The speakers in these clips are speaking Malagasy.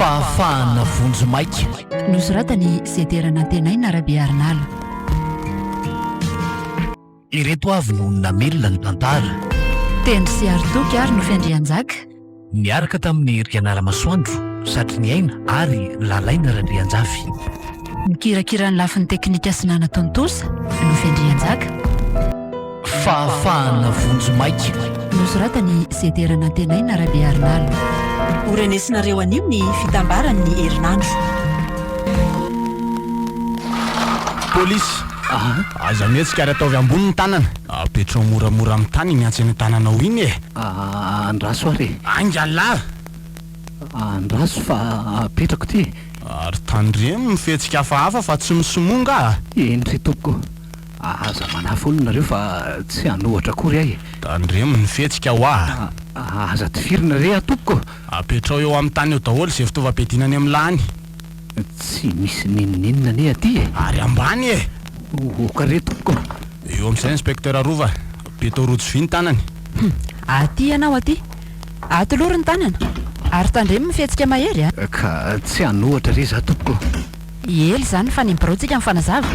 Fahafahana vonjimaika. Nosoratan'i Sedera Nantenaina Rabearinala. Ireto avy no namelona ny tantara. Tendry sy Aritoky ary Nofy Andrianjaka. Niaraka tamin'i Rianala Masoandro, Satriniaina ary Lalaina Randrianjafy. Nikirakira ny lafiny teknika sy nanatontosa, Nofy Andrianjaka. Fahafahana vonjimaika. Nosoratan'i Sedera Nantenaina Rabearinala. Horenesinareo anio ny fitambaran'ny herinandro. Polisy, Aza mihetsika ary ataovy ambony ny tanana. Apetraho moramora amin'ny tany iny antsy any an-tananao iny e! Andraso ary e! Ainga lah! Andraso fa apetrako ity e! Ary tandremo ny fihetsika hafahafa fa tsy misomonga a! Eny re tompoko, aza manafy olona nareo fa tsy hanohatra akory aho e! Tandremo ny fihetsika hoa! Aza tifirina re aho tompoko! Apetraho eo amin'ny tany eo daholo izay fitaovam-piadiana any amin'ny lany. Tsy misy n'inon'inona anie aty e! Ary ambany e! Oka re tompoko! Eo amin'izay Inspecteur Rova, petao rojo vy ny tanany. Hum! Aty ianao aty! Atolory ny tanana! Ary tandremo ny fihetsika mahery a! Ka tsy hanohatra re za tompoko! Ela izany fa any amin'ny birao tsika mifanazava.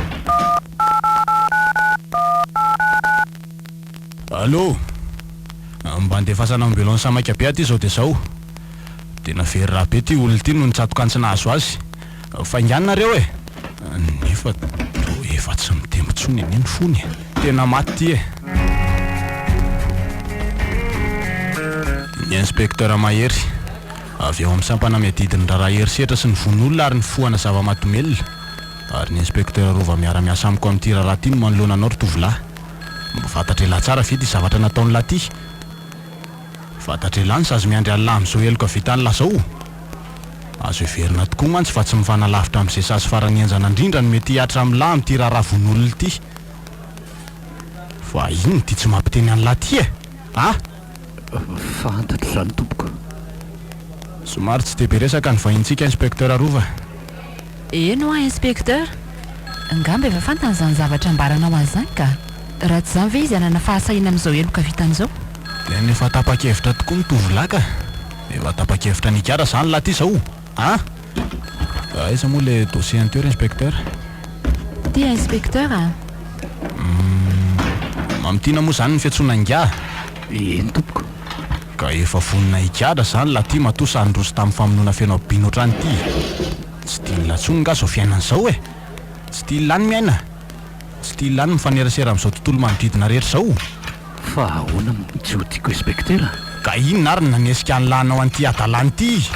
Allô! Mba andefasana ambulance maika be aty izao dia izao. Tena very raha be ity olona ity noho ny tsatok'antsy nahazo azy. Faingàna nareo e! Nefa toa efa tsy mitempo intsony anie ny fony e! Tena maty ity e! Ny Inspecteur Mahery, avy ao amin'ny sampana miadidy ny raharaha herisetra sy ny vono olona ary ny fohana zava-mahadomelina, ary ny Inspecteur Rova miara-miasa amiko amin'ity raharaha ity no manoloana anao ry tovolahy. Mba fantatr'elah tsara ve ity zavatra nataon'lah ity? Fantatr'elah ny sazy miandry an'lah amin'izao heloka vitan'lah zao? Azo heverina tokoa mantsy fa tsy mifanalavitra amin'izay sazy farany henjana indrindra no mety hihatra amin'lah amin'ity raharaha vono olona ity. Fa inona ity tsy mampiteny an'lah ity e? Ah! Fantatro izany tompoko. Somary tsy dia be resaka ny vahintsika Inspecteur Rova. Eny hoa Inspecteur. Angamba efa fantany izany zavatra ambaranao azy izany ka. Raha tsy izany ve izy hanana fahasahiana amin'izao heloka vitany izao? Tena efa tapa-kevitra tokoa ny tovolahy ka. Efa tapa-kevitra ny hikara izany lahy ity izao an! Aiza moa ilay dossier an'i teo ry Inspecteur? Ity Inspecteur a! Humm. Mamitiana moa izany ny fiantsoana ingahy? Eny tompoko. Ka efa vonona higadra izany lahy ity matoa sahy niroso tamin'ny famonoana feno habibiana ohatran'ity e! Tsy tian'i lahy intsony nga izao fiainana izao e! Tsy tian'i lahy ny miaina? Tsy tian'i lahy ny mifanerasera amin'izao tontolo manodidina rehetra izao? Fa ahoana moa tsy ho tiako inspektera? Ka inona ary no nanesika an'i lahy hanao an'ity hadalana ity?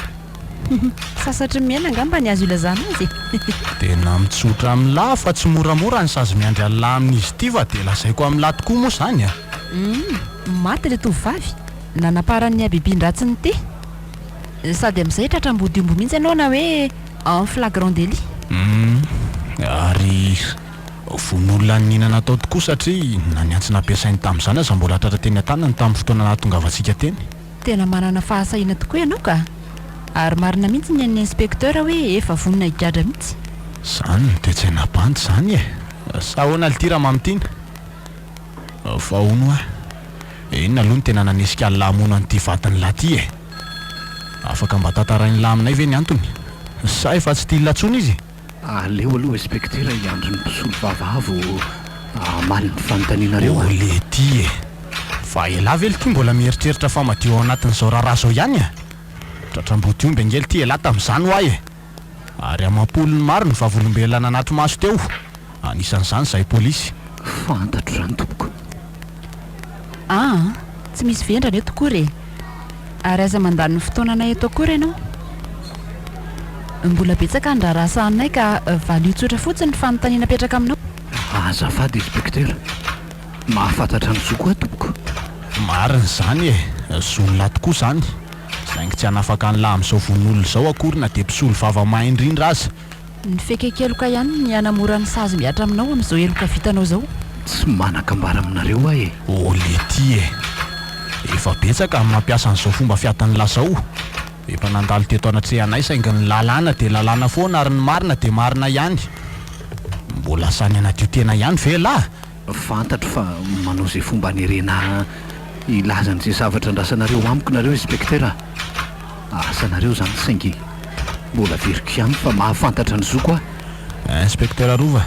Sasatry ny miaina angamba ny azo ilazana azy e! Tena mitsotra amin'lah fa tsy moramora ny sazy miandry an'lah amin'izy ity fa dia lazaiko amin'lah tokoa moa izany a! Humm, maty ilay tovovavy, nanaparan'ny habibian-dratsiny ity. Sady amin'izay tratra ambodiomby mihitsy ianao na hoe en flagrant délit. Humm, ary vono olona niniana natao tokoa satria na ny antsy nampiasainy tamin'izany aza mbola tratra teny an-tanany tamin'ny fotoana nahatongavantsika teny. Tena manana fahasahiana tokoa ianao ka! Ary marina mihitsy ny an'ny inspecteur hoe efa vonona higadra mihitsy. Zany no toe-tsaina bandy zany e! Sa ahoana lty Ramamitiana? Fa hono hoa, inona aloha no tena nanesika an'lah hamono an'ity vadin'lah ty e? Afaka mba tantarain'lah aminay ve ny antony? Sa efa tsy tian'lah tsony izy? Aleo aloha inspecteur hiandry ny mpisolo vava ahy vao hamaly ny fanontanianareo a! O letia e! Fa elah ve lty mbola mieritreritra fa madio ao anatin'izao raharaha izao ihany a! Tratram-bodiomby ange lty elah tamin'izany hoa e! Ary amam-polony maro ny vavolombelona nanatri-maso teo, anisan'izany izahay polisy. Fantatro izany tompoko. Aa! Tsy misy vendrana eto akory e! Ary aza mandany ny fotoananay eto akory ianao. Mbola betsaka ny raharaha sahaninay ka valio tsotra fotsiny ny fanontaniana apetraka aminao. Azafady Inspecteur, mahafantatra ny zoko aho tompoko. Marina izany e! Zon'lah tokoa izany. Saingy tsy hanafaka an'lah amin'izao vono olona izao akory na dia mpisolo vava mahay indrindra aza. Ny fekekeloka ihany ny hanamora ny sazy mihatra aminao amin'izao heloka vitanao izao. Tsy manan-kambara aminareo aho e! Oh letia e! Efa betsaka ny mampiasa an'izao fomba fiadin'lah izao. Efa nandalo teto anatrehanay saingy ny lalàna dia lalàna foana ary ny marina dia marina ihany. Mbola sahy ny hanadio tena ihany ve elah? Fantatro fa manao izay fomba hanerena ahy hilaza an'izay zavatra andrasanareo amiko nareo Inspektera a! Asanareo izany saingy. Mbola averiko ihany fa mahafantatra ny zoko aho. Inspecteur Rova.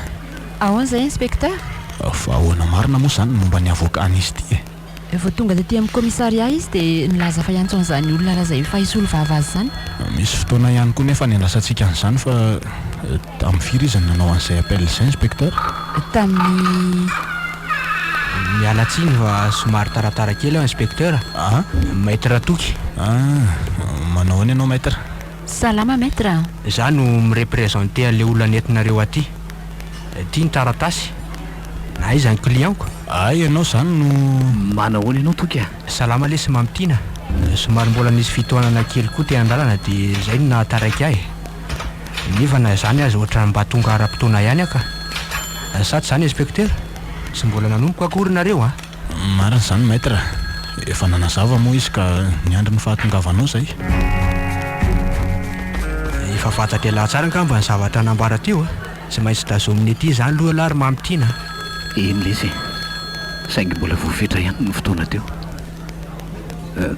Ahoana izay Inspecteur? Fa ahoana marina moa izany ny momba ny avocat-n'izy ity e? Vao tonga taty amin'ny commissariat izy dia nilaza fa hiantso an'izany olona lazainy fa hisolo vava azy izany. Misy fotoana ihany koa nefa niandrasantsika an'izany fa tamin'ny firy izy no nanao an'izay appel izay Inspecteur? Tamin'ny. Miala tsiny fa somary taratara kely aho Inspecteur a! Maître Toky. Ah, manao ahoana ianao Maître? Salama Maître a! Za no mi-representer an'ilay olona nentinareo aty. Ity ny taratasy. Aiza ny client-ko? Hay ianao izany no. Manahoana ianao Toky a! Salama lesy Mamitiana. Somary mbola nisy fitohanana kely koa teny an-dalana dia izay no nahataraiky ahy. Nefa na izany aza ohatran'ny mba tonga ara-potoana ihany aho ka. Sa tsy izany Inspecteur? Tsy mbola nanomboka akory nareo an! Marina izany Maître. Efa nanazava moa izy ka niandry ny fahatongavanao izay. Efa fantatr'ialahy tsara angamba ny zavatra nambara teo a! Tsy maintsy tazomina ety izany aloha ialahy ry Mamitiana a! Eny lesy e! Saingy mbola voafetra ihany ny fotoana teo.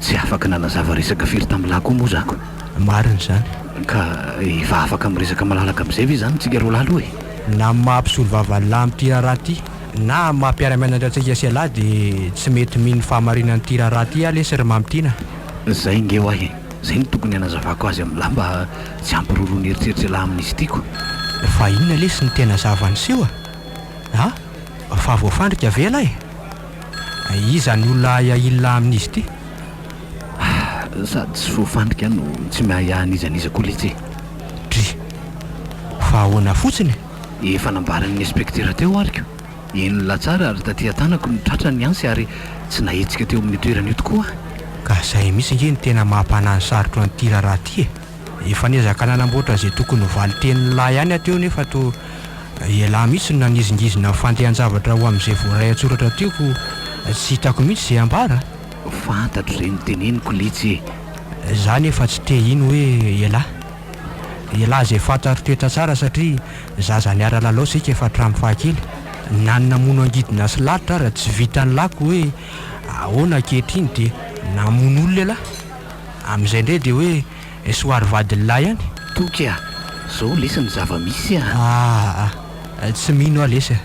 Tsy afaka nanazava resaka firy tamin'ilahy koa moa zako. Marina izany. Ka efa afaka miresaka malalaka amin'izay ve izany tsika roalahy aloha e? Na amin'ny maha mpisolovava an'ilahy amin'ity raharaha ity, na amin'ny maha mpiara-mianatra antsika sy ialahy dia tsy mety mino ny fahamarinan'ity raharaha ity aho lesy ry Mamitiana. Zay nge ho ahy e! Zay no tokony hanazavako azy amin'lah mba tsy hampiroro ny eritreritr'ialahy amin'izy ity ko! Fa inona lesy no tena zava-niseho a? A! Fa voafandrika ve ialahy e? Iza ny olona ahiahian'lah amin'izy ity? Sady tsy voafandrika no tsy miahiahy an'iza n'iza koa letsy e! Dry! Fa ahoana fotsiny e? Efa nambaran'ny inspektera teo ary ko! Henon'lah tsara ary taty an-tanako no tratra ny antsy ary tsy nahetsika teo amin'io toerana io tokoa aho. Ka zay mihitsy ange no tena maha-mpanano sarotro an'ity raharaha ity e! Efa niezaka nanamboatra izay tokony ho valin-tenin'lah ihany aho teo nefa toa ialahy mihitsy no nanizingizina ny fandehan-javatra ho amin'izay voaray an-tsoratra teo ko tsy hitako mihitsy izay ambara. Fantatro izay noteneniko letsy e! Za nefa tsy te hino hoe ialahy. Ialahy izay fantatro toetra tsara satria zaza niara-lalao isika efa hatramin'ny fahakely. Na ny namono angidina sy lalitra ara tsy vitan'ny lako hoe ahoana ankehitriny dia namono olona ialahy. Amin'izay indray dia hoe soary vadin'lah ihany. Toky a! Zao lesy ny zava-misy a! Aa! Tsy mino aho lesy a!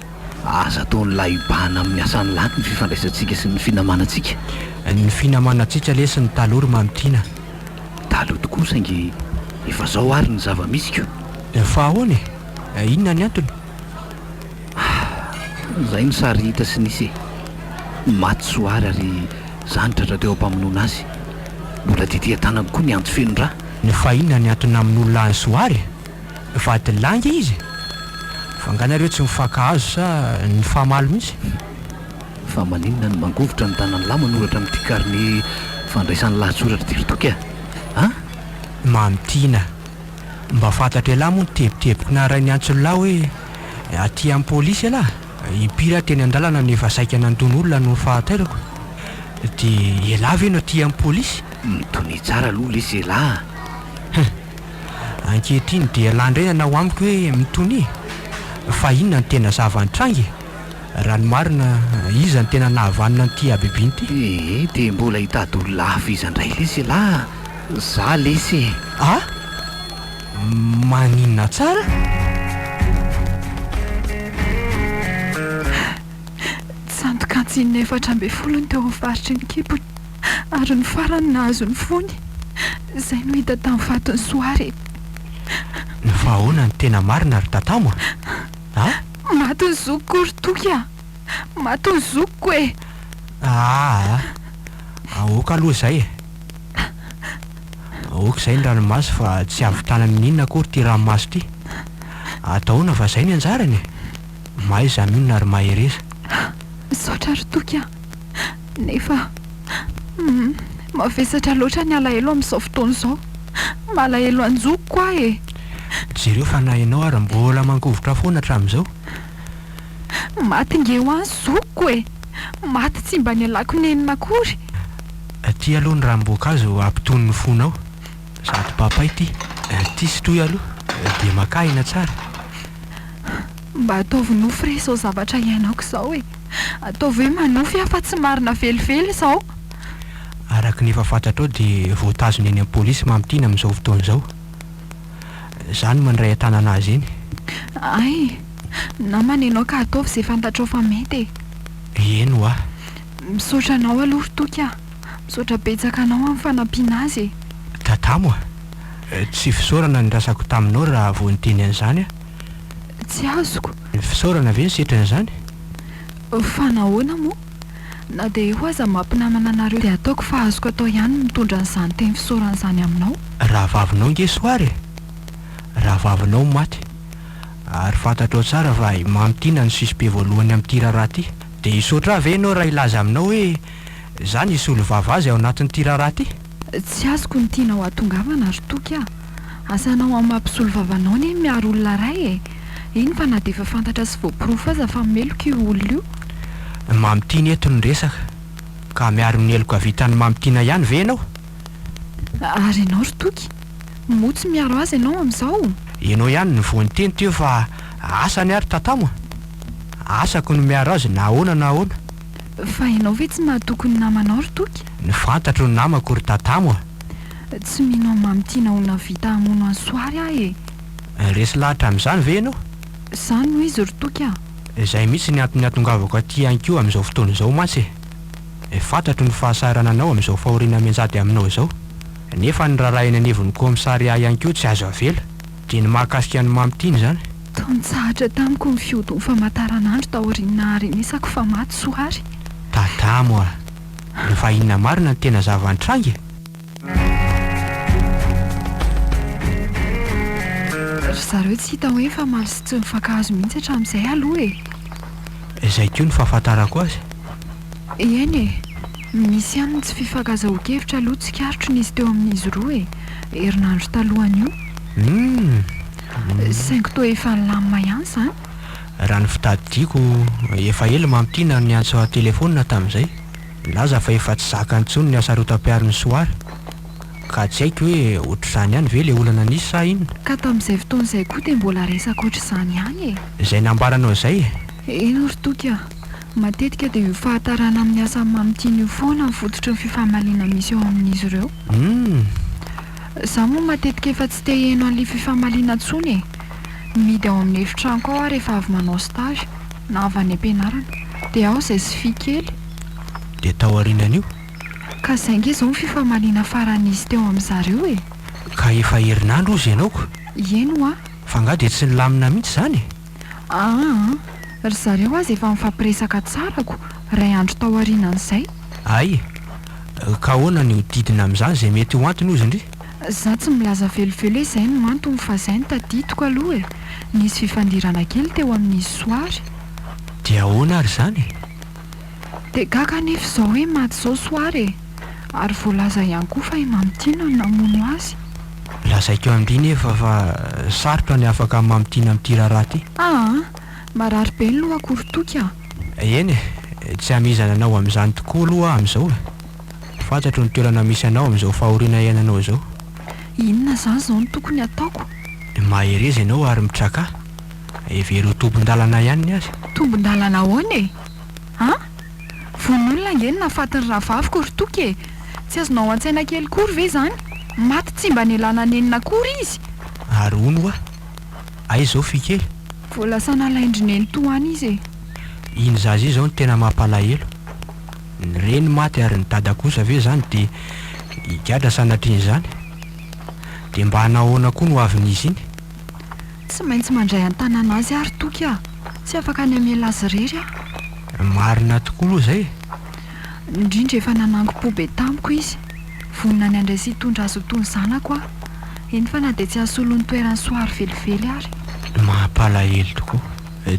Aza ataon'lah hibahana amin'ny asan'lah ny fifandraisantsika sy ny finamanantsika. Ny finamanantsika lesy ny taloha ry Mamitiana. Taloha tokoa saingy efa zao ary ny zava-misy ko! Fa ahoana e? Inona ny antony? Zay no sary hita sy nisy e! Maty Soary ary za no tratra teo am-pamonoana azy. Mbola tety an-tanako koa ny antsy feno rà. Fa inona ny antony namonoan'lah an'i Soary e? Vadin'lah ange izy e! Fa nga nareo tsy mifankahazo sa nifamaly mihitsy? Fa maninona no mangovitra ny tanan'lah manoratra amin'ity carnet fandraisany lahatsoratra ity ry Toky a? A? Mamitiana. Mba fantatr'ialahy moa ny tebitebiko naharay ny antson'lah hoe aty amin'ny polisy ialahy? Impiry aho teny an-dalana no efa saika nandono olona noho ny fahatairako. Dia ialahy ve no aty amin'ny polisy? Mitonia tsara aloha lesy ialahy a! Hein! Ankehitriny dia ialahy indray nanao amiko hoe mitonia? Fa inona no tena zava-nitranga e? Raha ny marina, iza no tena nahavanona an'ity habibiana ity? Ee, dia mbola hitady olona hafa iza indray lesy ialahy a! Za lesy e! A! Maninona tsara? Tsantok'antsy 14 ny teo amin'ny faritry ny kibony ary ny farany nahazo ny fony. Izay no hita tamin'ny fatin'i Soary e! Fa ahoana no tena marina ry Tatamo a? A! Maty ny zokiko ry Toky a! Maty ny zokiko e! Aa! Aoka aloha izay e! Aoka izay ny ranomaso fa tsy hahavitana n'inon'inona akory ity ranomaso ity. Atao ahoana fa izay ny anjarany e! Mahaiza mionona ary mahereza. Misaotra ry Toky a! Nefa hum, mavesatra loatra ny alahelo amin'izao fotoana izao. Malahelo an-jokiko aho e! Jereo fa na ianao ary mbola mangovitra foana hatramin'izao. Maty nge ho an zokiko e! Maty tsy mba nialako nenina akory. Ty aloha ny ranom-boankazo hampitony ny fonao. Sady papay ty. Ty sy toy aloha dia makà aina tsara. Mba ataovy nofy re izao zavatra iainako izao e! Ataovy hoe manofy aho fa tsy marina velively izao. Araka ny efa fantatrao dia voatazona eny amin'ny polisy Mamitiana amin'izao fotoana izao. Za no mandray an-tanana azy iny. Hay! Namana ianao ka ataovy izay fantatrao fa mety e! Eny hoa. Misaotra anao aloha ry Toky a! Misaotra betsaka anao amin'ny fanampiana azy e! Tatamo a! Tsy fisaorana no nirasako taminao raha vao niteny an'izany aho. Tsy azoko. Fisaorana ve ny setrin'izany? Fa nahoana moa? Na dia eo aza maha mpinamana anareo dia ataoko fa azoko atao ihany ny mitondra an'izany teny fisaorana izany aminao. Rahavavinao nge soara e! Rahavavinao maty. Ary fantatrao tsara fa i Mamy Tiana no suspect voalohany amin'ity raharaha ity. Dia hisaotra ahy ve ianao raha hilaza aminao hoe za no hisolo vava azy ao anatin'ity raharaha ity? Tsy azoko ny tianao hahatongavana ry Toky a! Asanao amin'ny maha mpisolo vava anao anie ny miaro olona iray e! Eny fa na dia efa fantatra sy voaporofo aza fa meloka io olona io. Mamy Tiana eto ny resaka. Ka miaro ny heloka vitan'i Mamy Tiana ihany ve ianao? Ary ianao ry Toky? Moa tsy miaro azy ianao amin'izao? Ianao ihany no vao niteny teo fa asany ary Tatamo a! Asako ny miaro azy na ahoana na ahoana. Fa ianao ve tsy mahatoky ny namanao ry Toky? Ny fantatro ny namako ry Tatamo a! Tsy mino an'i Mamy Tiana ho nahavita hamono an'i Soary aho e! Resy lahatra amin'izany ve ianao? Izany no izy ry Toky a! Izay mihitsy ny antony hahatongavako aty ihany koa amin'izao fotoana izao mantsy e! Fantatro ny fahasahirananao amin'izao fahoriana mianjady aminao izao. Nefa ny raharaha eny anivon'ny kaomisarià ihany koa tsy azo avela. Dia ny mahakasika an'i Mamy Tiana izany. Toa nitsahatra tamiko ny fihodin'ny famantaranandro taorian'ny naharenesako fa maty Soary. Tatamo a! Fa inona marina no tena zava-nitranga e? Ry zareo tsy hita hoe mifamaly sy tsy mifankahazo mihitsy hatramin'izay aloha e! Izay koa ny fahafantarako azy. Eny e! Misy ihany ny tsy fifankazahoan-kevitra aloha tsikaritro nisy teo amin'izy roa e! Herinandro talohan'io. Humm! Saingy toa efa nilamina ihany izany. Raha ny fitadidiako, efa ela Mamitiana no niantso ahy telefaonina tamin'izay. Nilaza fa efa tsy zakany intsony ny hasarotam-piaron'i Soara. Ka tsy haiko hoe ohatr'izany ihany ve ilay olana nisy sa inona? Ka tamin'izay fotoana izay koa dia mbola resaka ohatr'izany ihany e! Izay nambaranao izay e! Eny ry Toky a! Matetika dia io fahatarana amin'ny asan'i Mamitiana io foana no fototry ny fifamaliana misy eo amin'izy ireo. Humm! Izaho moa matetika efa tsy te hiheno an'ilay fifamaliana intsony e! Mihidy ao amin'ny efitranoko ao aho rehefa avy manao stage, na avy any am-pianarana. Dia ao izay sy fy kely. Dia tao aorianan'io? Ka izay ange izao ny fifamaliana farany nisy teo amin'izareo e! Ka efa herinandro hozy ianao ko! Eny hoa! Fa angaha dia tsy nilamina mihitsy izany e? Aa! Ry zareo aza efa nifampiresaka tsara ko, iray andro tao aorianan'izay. Hay! Ka ahoana ny hodidina amin'izany izay mety ho antony hozy ndry? Za tsy milaza velively hoe izay no antony fa izay no tadidiko aloha e! Nisy fifandirana kely teo amin'izy Soary. Dia ahoana ary izany e? Dia gaga anefa izao hoe maty izao Soary e! Ary voalaza ihany koa fa i Mamitiana no namono azy. Lazaiko amin-dry nefa fa sarotra ny afaka amin'i Mamitiana amin'ity raharaha ity. Aa! Marary be ny lohako ry Toky a! Eny e! Tsy hamihizana anao amin'izany tokoa aloha aho amin'izao e! Fantatro ny toerana misy anao amin'izao fahoriana iainanao izao. Inona izany izao no tokony hataoko? Mahereza ianao ary mitrakà. Hevero ho tombon-dalana ihany ny azy. Tombon-dalana ahoana e? An? Vono olona ange no nahafaty ny rahavaviko ry Toky e! Tsy azonao an-tsaina kely kory ve izany? Maty tsy mba nialana nenina akory izy! Ary hono hoa? Aiza izao fy kely? Vao lasa nalain-dry nenitoa any izy e! Iny zaza iny izao no tena mampalahelo. Ny reny maty ary ny dada kosa ve izany dia higadra sanatrian'izany? Dia mba hanahoana koa no avin'izy iny? Tsy maintsy mandray an-tanana azy aho ry Toky a! Tsy afaka ny hamela azy irery aho. Marina tokoa aloha izay e! Indrindra efa nanangom-po be tamiko izy. Vonona ny handray sy hitondra azy ho toy ny zanako aho. Eny fa na dia tsy hahasolo ny toeran'i Soary velively ary. Mampalahelo tokoa.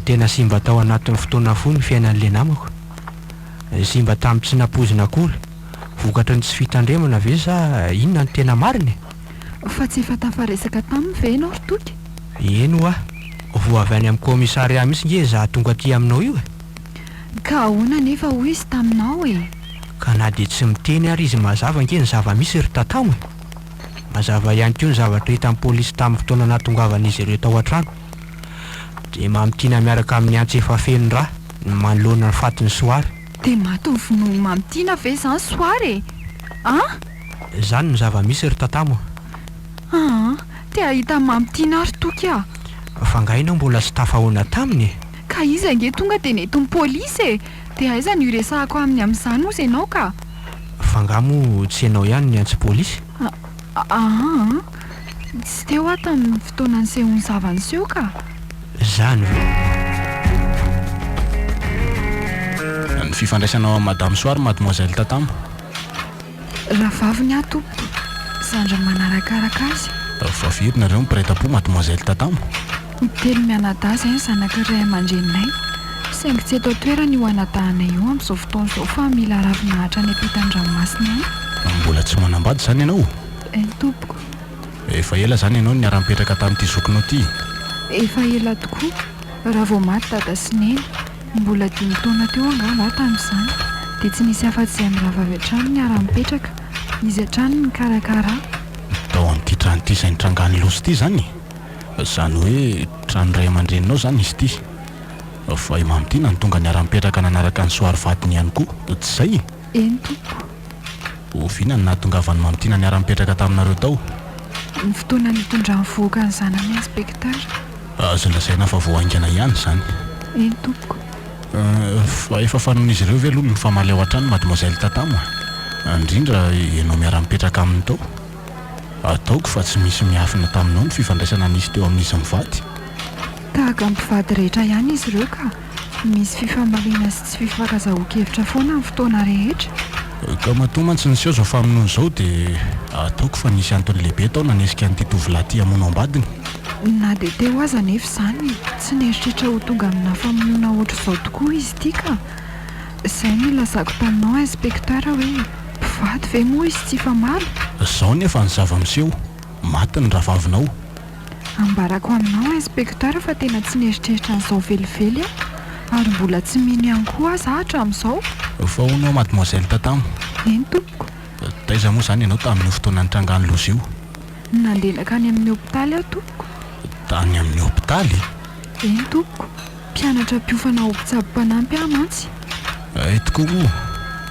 Tena simba tao anatin'ny fotoana fohy ny fiainan'ilay namako. Simba tamin'ny tsy nampoizina akory. Vokatry ny tsy fitandremana ve sa inona no tena marina e? Fa tsy efa tafaresaka taminy ve ianao ry Toky? Eny hoa. Vao avy any amin'ny commissariat mihitsy nge izaho tonga aty aminao io e. Ka ahoana anefa hoy izy taminao e? Ka na dia tsy miteny ary izy mazava ange ny zava-misy ry Tatamo e. Mazava ihany koa ny zavatra hitan'ny polisy tamin'ny fotoana nahatongavan'izy ireo tao an-trano. Dia Mamitiana miaraka amin'ny antsy efa feno rà ny manoloana ny fatin'i Soary. Dia maty novonoin'i Mamitiana ve izany Soary e? An? Izany no zava-misy ry Tatamo a! Aa! Te hahita an'i Mamy Tiana aho ry Toky a! Fa angaha ianao mbola tsy tafahoana taminy e? Ka izy ange tonga dia nentin'ny polisy e! Dia aiza no hiresahako aminy amin'izany hozy ianao ka? Fa angaha moa tsy ianao ihany no niantso polisy? Aa! Tsy teo aho tamin'ny fotoana nisehoan'ny zava-niseho ka! Izany ve? Ny fifandraisanao amin'i Madame Soa ry Mademoiselle Tatamo? Rahavaviny aho tompoko, zandriny manarakaraka azy. Fa firy nareo no mpiray tampo Mademoiselle Tatamo? Telo mianadahy izay ny zanaky ny ray aman-dreninay. Saingy tsy eto an-toerana io anadahinay io amin'izao fotoana izao fa mila ravinahitra any ampitan-dranomasina any. Mbola tsy manambady izany ianao? Eny tompoko. Efa ela izany ianao no niara-nipetraka tamin'ity zokinao ity? Efa ela tokoa. Raha vao maty dada sy neny, mbola dimy taona teo angamba aho tamin'izany, dia tsy nisy afa-tsy izay mirahavavy hatrany niara-nipetraka. Izy hatrany no nikarakara ahy. Tao amin'ity trano ity izay nitrangan'ny loza ity izany? Izany hoe tranon'ny ray aman-dreninao izany izy ity? Fa i Mamitiana no tonga niara-nipetraka nanaraka an'i Soary vadiny ihany koa, tsy izay? Eny tompoko. Oviana no nahatongavan'i Mamitiana niara-nipetraka taminareo tao? Ny fotoana nitondrany vohoka ny zanany Inspecteur. Azo lazaina fa vao haingana ihany izany. Eny tompoko. Fa efa fanaon'izy ireo ve aloha ny mifamaly ao an-trano Mademoiselle Tatamo a? Indrindra ianao miara-mipetraka aminy tao. Ataoko fa tsy misy miafina taminao ny fifandraisana nisy teo amin'izy mivady. Tahaka ny mpivady rehetra ihany izy ireo ka. Misy fifamaliana sy tsy fifankazahoan-kevitra foana amin'ny fotoana rehetra. Ka matoa mantsy niseho izao famonoana izao dia ataoko fa nisy antony lehibe tao nanesika an'ity tovolahy ity hamono am-badiny. Na dia teo aza anefa izany, tsy nieritreritra ho tonga amina famonoana ohatr'izao tokoa izy ity ka. Izay no nilazako taminao Inspecteur hoe mpivady ve moa izy tsy hifamaly? Izao nefa ny zava-miseho, maty ny rahavavinao. Ambarako aminao Inspecteur fa tena tsy nieritreritra an'izao velively aho ary mbola tsy mino ihany koa aza aho hatramin'izao. Fa hono aho Mademoiselle Tatamo. Eny tompoko. Taiza moa izany ianao tamin'io fotoana nitrangan'ny loza io? Nandeha nankany amin'ny hopitaly aho tompoko. Tany amin'ny hopitaly? Eny tompoko. Mpianatra mpiofana ho mpitsabo mpanampy aho mantsy. Hay tokoa moa.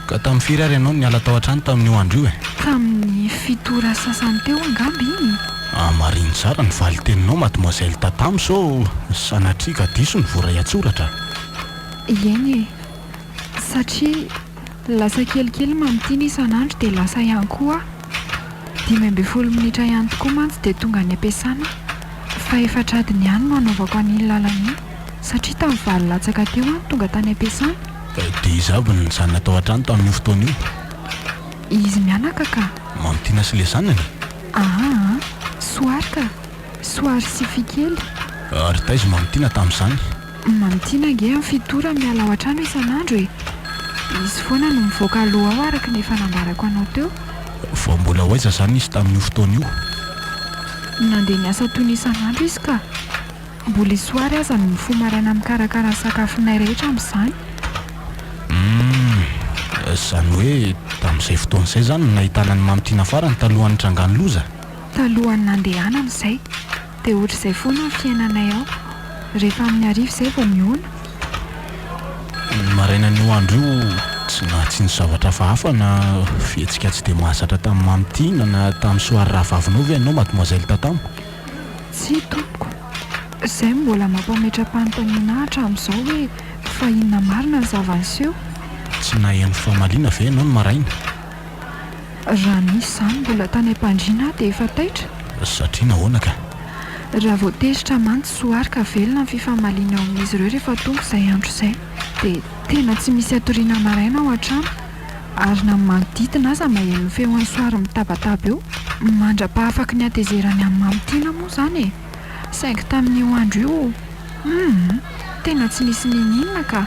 Ka tamin'ny firy ary ianao no niala tao an-trano tamin'io andro io e? Tamin'ny fito ora sasany teo angamba iny. Hamarino tsara ny valin-teninao Mademoiselle Tatamo sao sanatria ka diso ny voaray an-tsoratra. Eny e. Satria lasa kelikely Mamitiana isan'andro dia lasa ihany koa aho. 15 minitra ihany tokoa mantsy dia tonga any am-piasana aho. Fahefatr'adiny ihany no hanaovako an'iny lalana iny satria tamin'ny valo latsaka teo aho no tonga tany am-piasana. Dia iza avy no nijanona tao an-trano tamin'io fotoana io? Izy mianaka ka. Mamitiana sy ilay zanany? Aa, Soary ka. Soary sy Fikely. Ary taiza i Mamitiana tamin'izany? Mamitiana ange amin'ny fito ora miala ao an-trano isan'andro e! Izy foana no mivoaka aloha ao araka ny efa nambarako anao teo. Vao mbola ho aiza izany izy tamin'io fotoana io? Nandeha niasa toy ny isan'andro izy ka! Mbola i Soary aza no mifoha maraina mikarakara ny sakafonay rehetra amin'izany. Humm! Izany hoe tamin'izay fotoana izay izany no nahitana an'i Mamitiana farany talohan'ny nitrangan'ny loza? Talohan'ny nandehanany izay. Dia ohatr'izay foana ny fiainanay ao. Rehefa amin'ny hariva izay vao mihaona. Ny marainan'io andro io, tsy nahatsinjo zavatra hafahafa na fihetsika tsy dia mahazatra tamin'i Mamy Tiana na tamin'i Soary rahavavinao ve ianao, Mademoiselle Tatamo? Tsia, tompoko. Izay no mbola mampametra-panontaniana ahy hatramin'izao hoe fa inona marina ny zava-niseho? Tsy naheno famaliana ve ianao ny maraina? Raha nisy izany mbola tany am-pandriana aho dia efa taitra. Satria nahoana ka? Raha vao tezitra mantsy Soary ka velona ny fifamaliana eo amin'izy ireo rehefa tonga izay andro izay dia tena tsy misy hatoriana maraina ao an-trano ary na ny manodidina aza maheno ny feon'i Soary mitabataba eo mandra-pahafaky ny hatezerany amin'i Mamitiana moa izany e! Saingy tamin'io andro io, humm, tena tsy nisy niniana ka!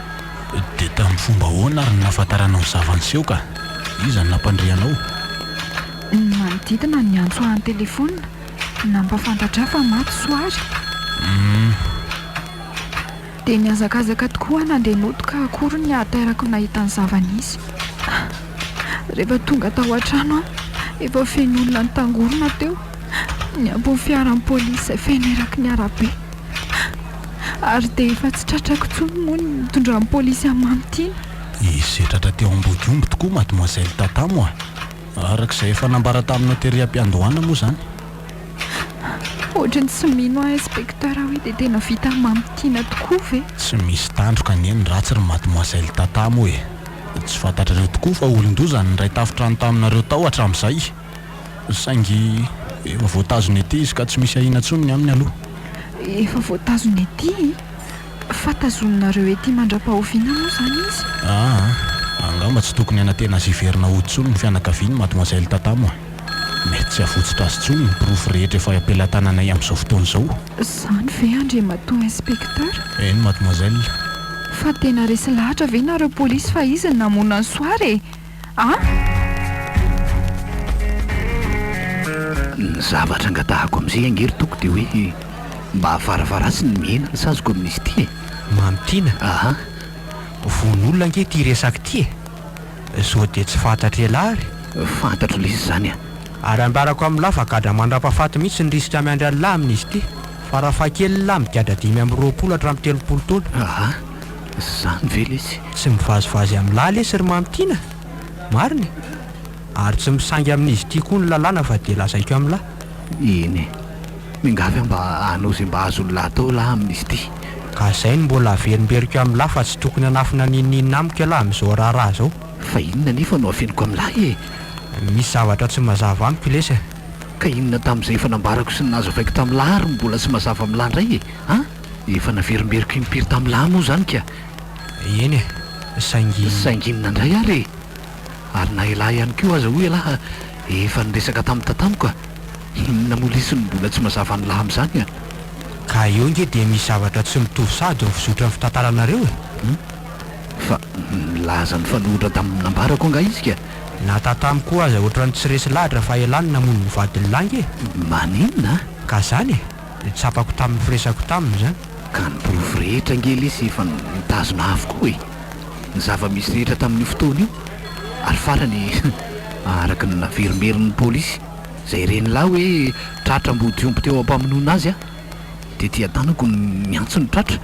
Dia tamin'ny fomba ahoana ary no nahafantaranao ny zava-niseho ka? Iza no nampandre anao? Ny manodidina no niantso ahy an-telefaonina, nampahafantatra ahy fa maty Soary. Humm. Dia nihazakazaka tokoa aho nandeha nody ka akory ny hatairako nahita ny zava-nisy. Rehefa tonga tao an-trano aho, efa feno olona nitangorona teo, niampy ny fiaran'ny polisy izay feno eraky ny arabe. Ary dia efa tsy tratrako intsony moa ny nitondran'ny polisy an'i Mamitiana. Izay tratra teo ambodiomby tokoa Mademoiselle Tatamo a! Araka izay efa nambara taminao tery am-piandohana moa izany. Ohatran'ny tsy mino aho inspecteur hoe dia tena vitan'i Mamitiana tokoa ve? Tsy misy tandroka anie ny ratsy ry mademoiselle Tata moa e! Tsy fantatrareo tokoa fa olon-doza ny niray tafontrano taminareo tao hatramin'izay. Saingy efa voatazona ety izy ka tsy misy ahiana intsony ny aminy aloha. Efa voatazona ety? Fa tazoninareo ety mandra-pahoviana moa izany izy? Aa, angamba tsy tokony hanantena azy hiverina hody intsony ny fianakaviany mademoiselle Tata moa. Mety tsy havotsitra azy intsony ny porofo rehetra efa am-pelatananay amin'izao fotoana izao. Izany ve Andriamatoa Inspecteur? Eny mademoiselle. Fa tena resy lahatra ve nareo polisy fa izy no namono an'i Soara e? A! Ny zavatra angatahako amin'izay ange ry Toky dia hoe mba farafaharatsiny mihena ny saziko amin'izy ity e! Mamitiana? Aha. Vono olona ange ity resaka ity e! Sao dia tsy fantatr'ialahy ary? Fantatro lesy izany a! Ary ambarako amin'lah fa gadra mandrapahafaty mihitsy ny risika miandry an'lah amin'izy ity. Farafahakeliny lah migadra 25 hatramin'ny 30 taona. Aha. Izany ve lesy? Tsy mivazivazy amin'lah lesy ry Mamitiana a! Marina e! Ary tsy misangy amin'izy ity koa ny lalàna fa dia lazaiko amin'lah. Eny e! Miangavy aho mba hanao izay mba azon'lah atao lah amin'izy ity. Ka izay no mbola averimberiko amin'lah fa tsy tokony hanafina n'inon'inona amiko ialahy amin'izao raharaha izao. Fa inona anefa no afeniko amin'lah e? Misy zavatra tsy mazava amiko lesy a! Ka inona tamin'izay efa nambarako sy nazavaiko tamin'lah ary no mbola tsy mazava amin'lah indray e? An? Efa naverimberiko impiry tamin'lah moa izany ka! Eny e! Saingy. Saingy inona indray ary e? Ary na elah ihany koa aza hoy elah efa niresaka tamin'i tatamiko a! Inona moa lesy no mbola tsy mazava an'lah amin'izany a! Ka eo nge dia misy zavatra tsy mitovy sady ny fizotran'ny fitantaranareo e! Hum! Fa nilaza nifanohitra tamin'ny nambarako angaha izy ka? Na tatamo koa aza ohatran'ny tsy resy lahatra fa elah no namono ny vadin'lah nge e! Maninona? Ka zany e! Tsapako tamin'ny firesako taminy zany. Ka ny porofo rehetra ange lesy efa nitazona avokoa e! Ny zava-misy rehetra tamin'io fotoana io, ary farany araka ny naverimberin'ny polisy izay ren'lah hoe tratra ambodiomby teo am-pamonoana azy aho, dia ety an-tanako ny antso no tratra.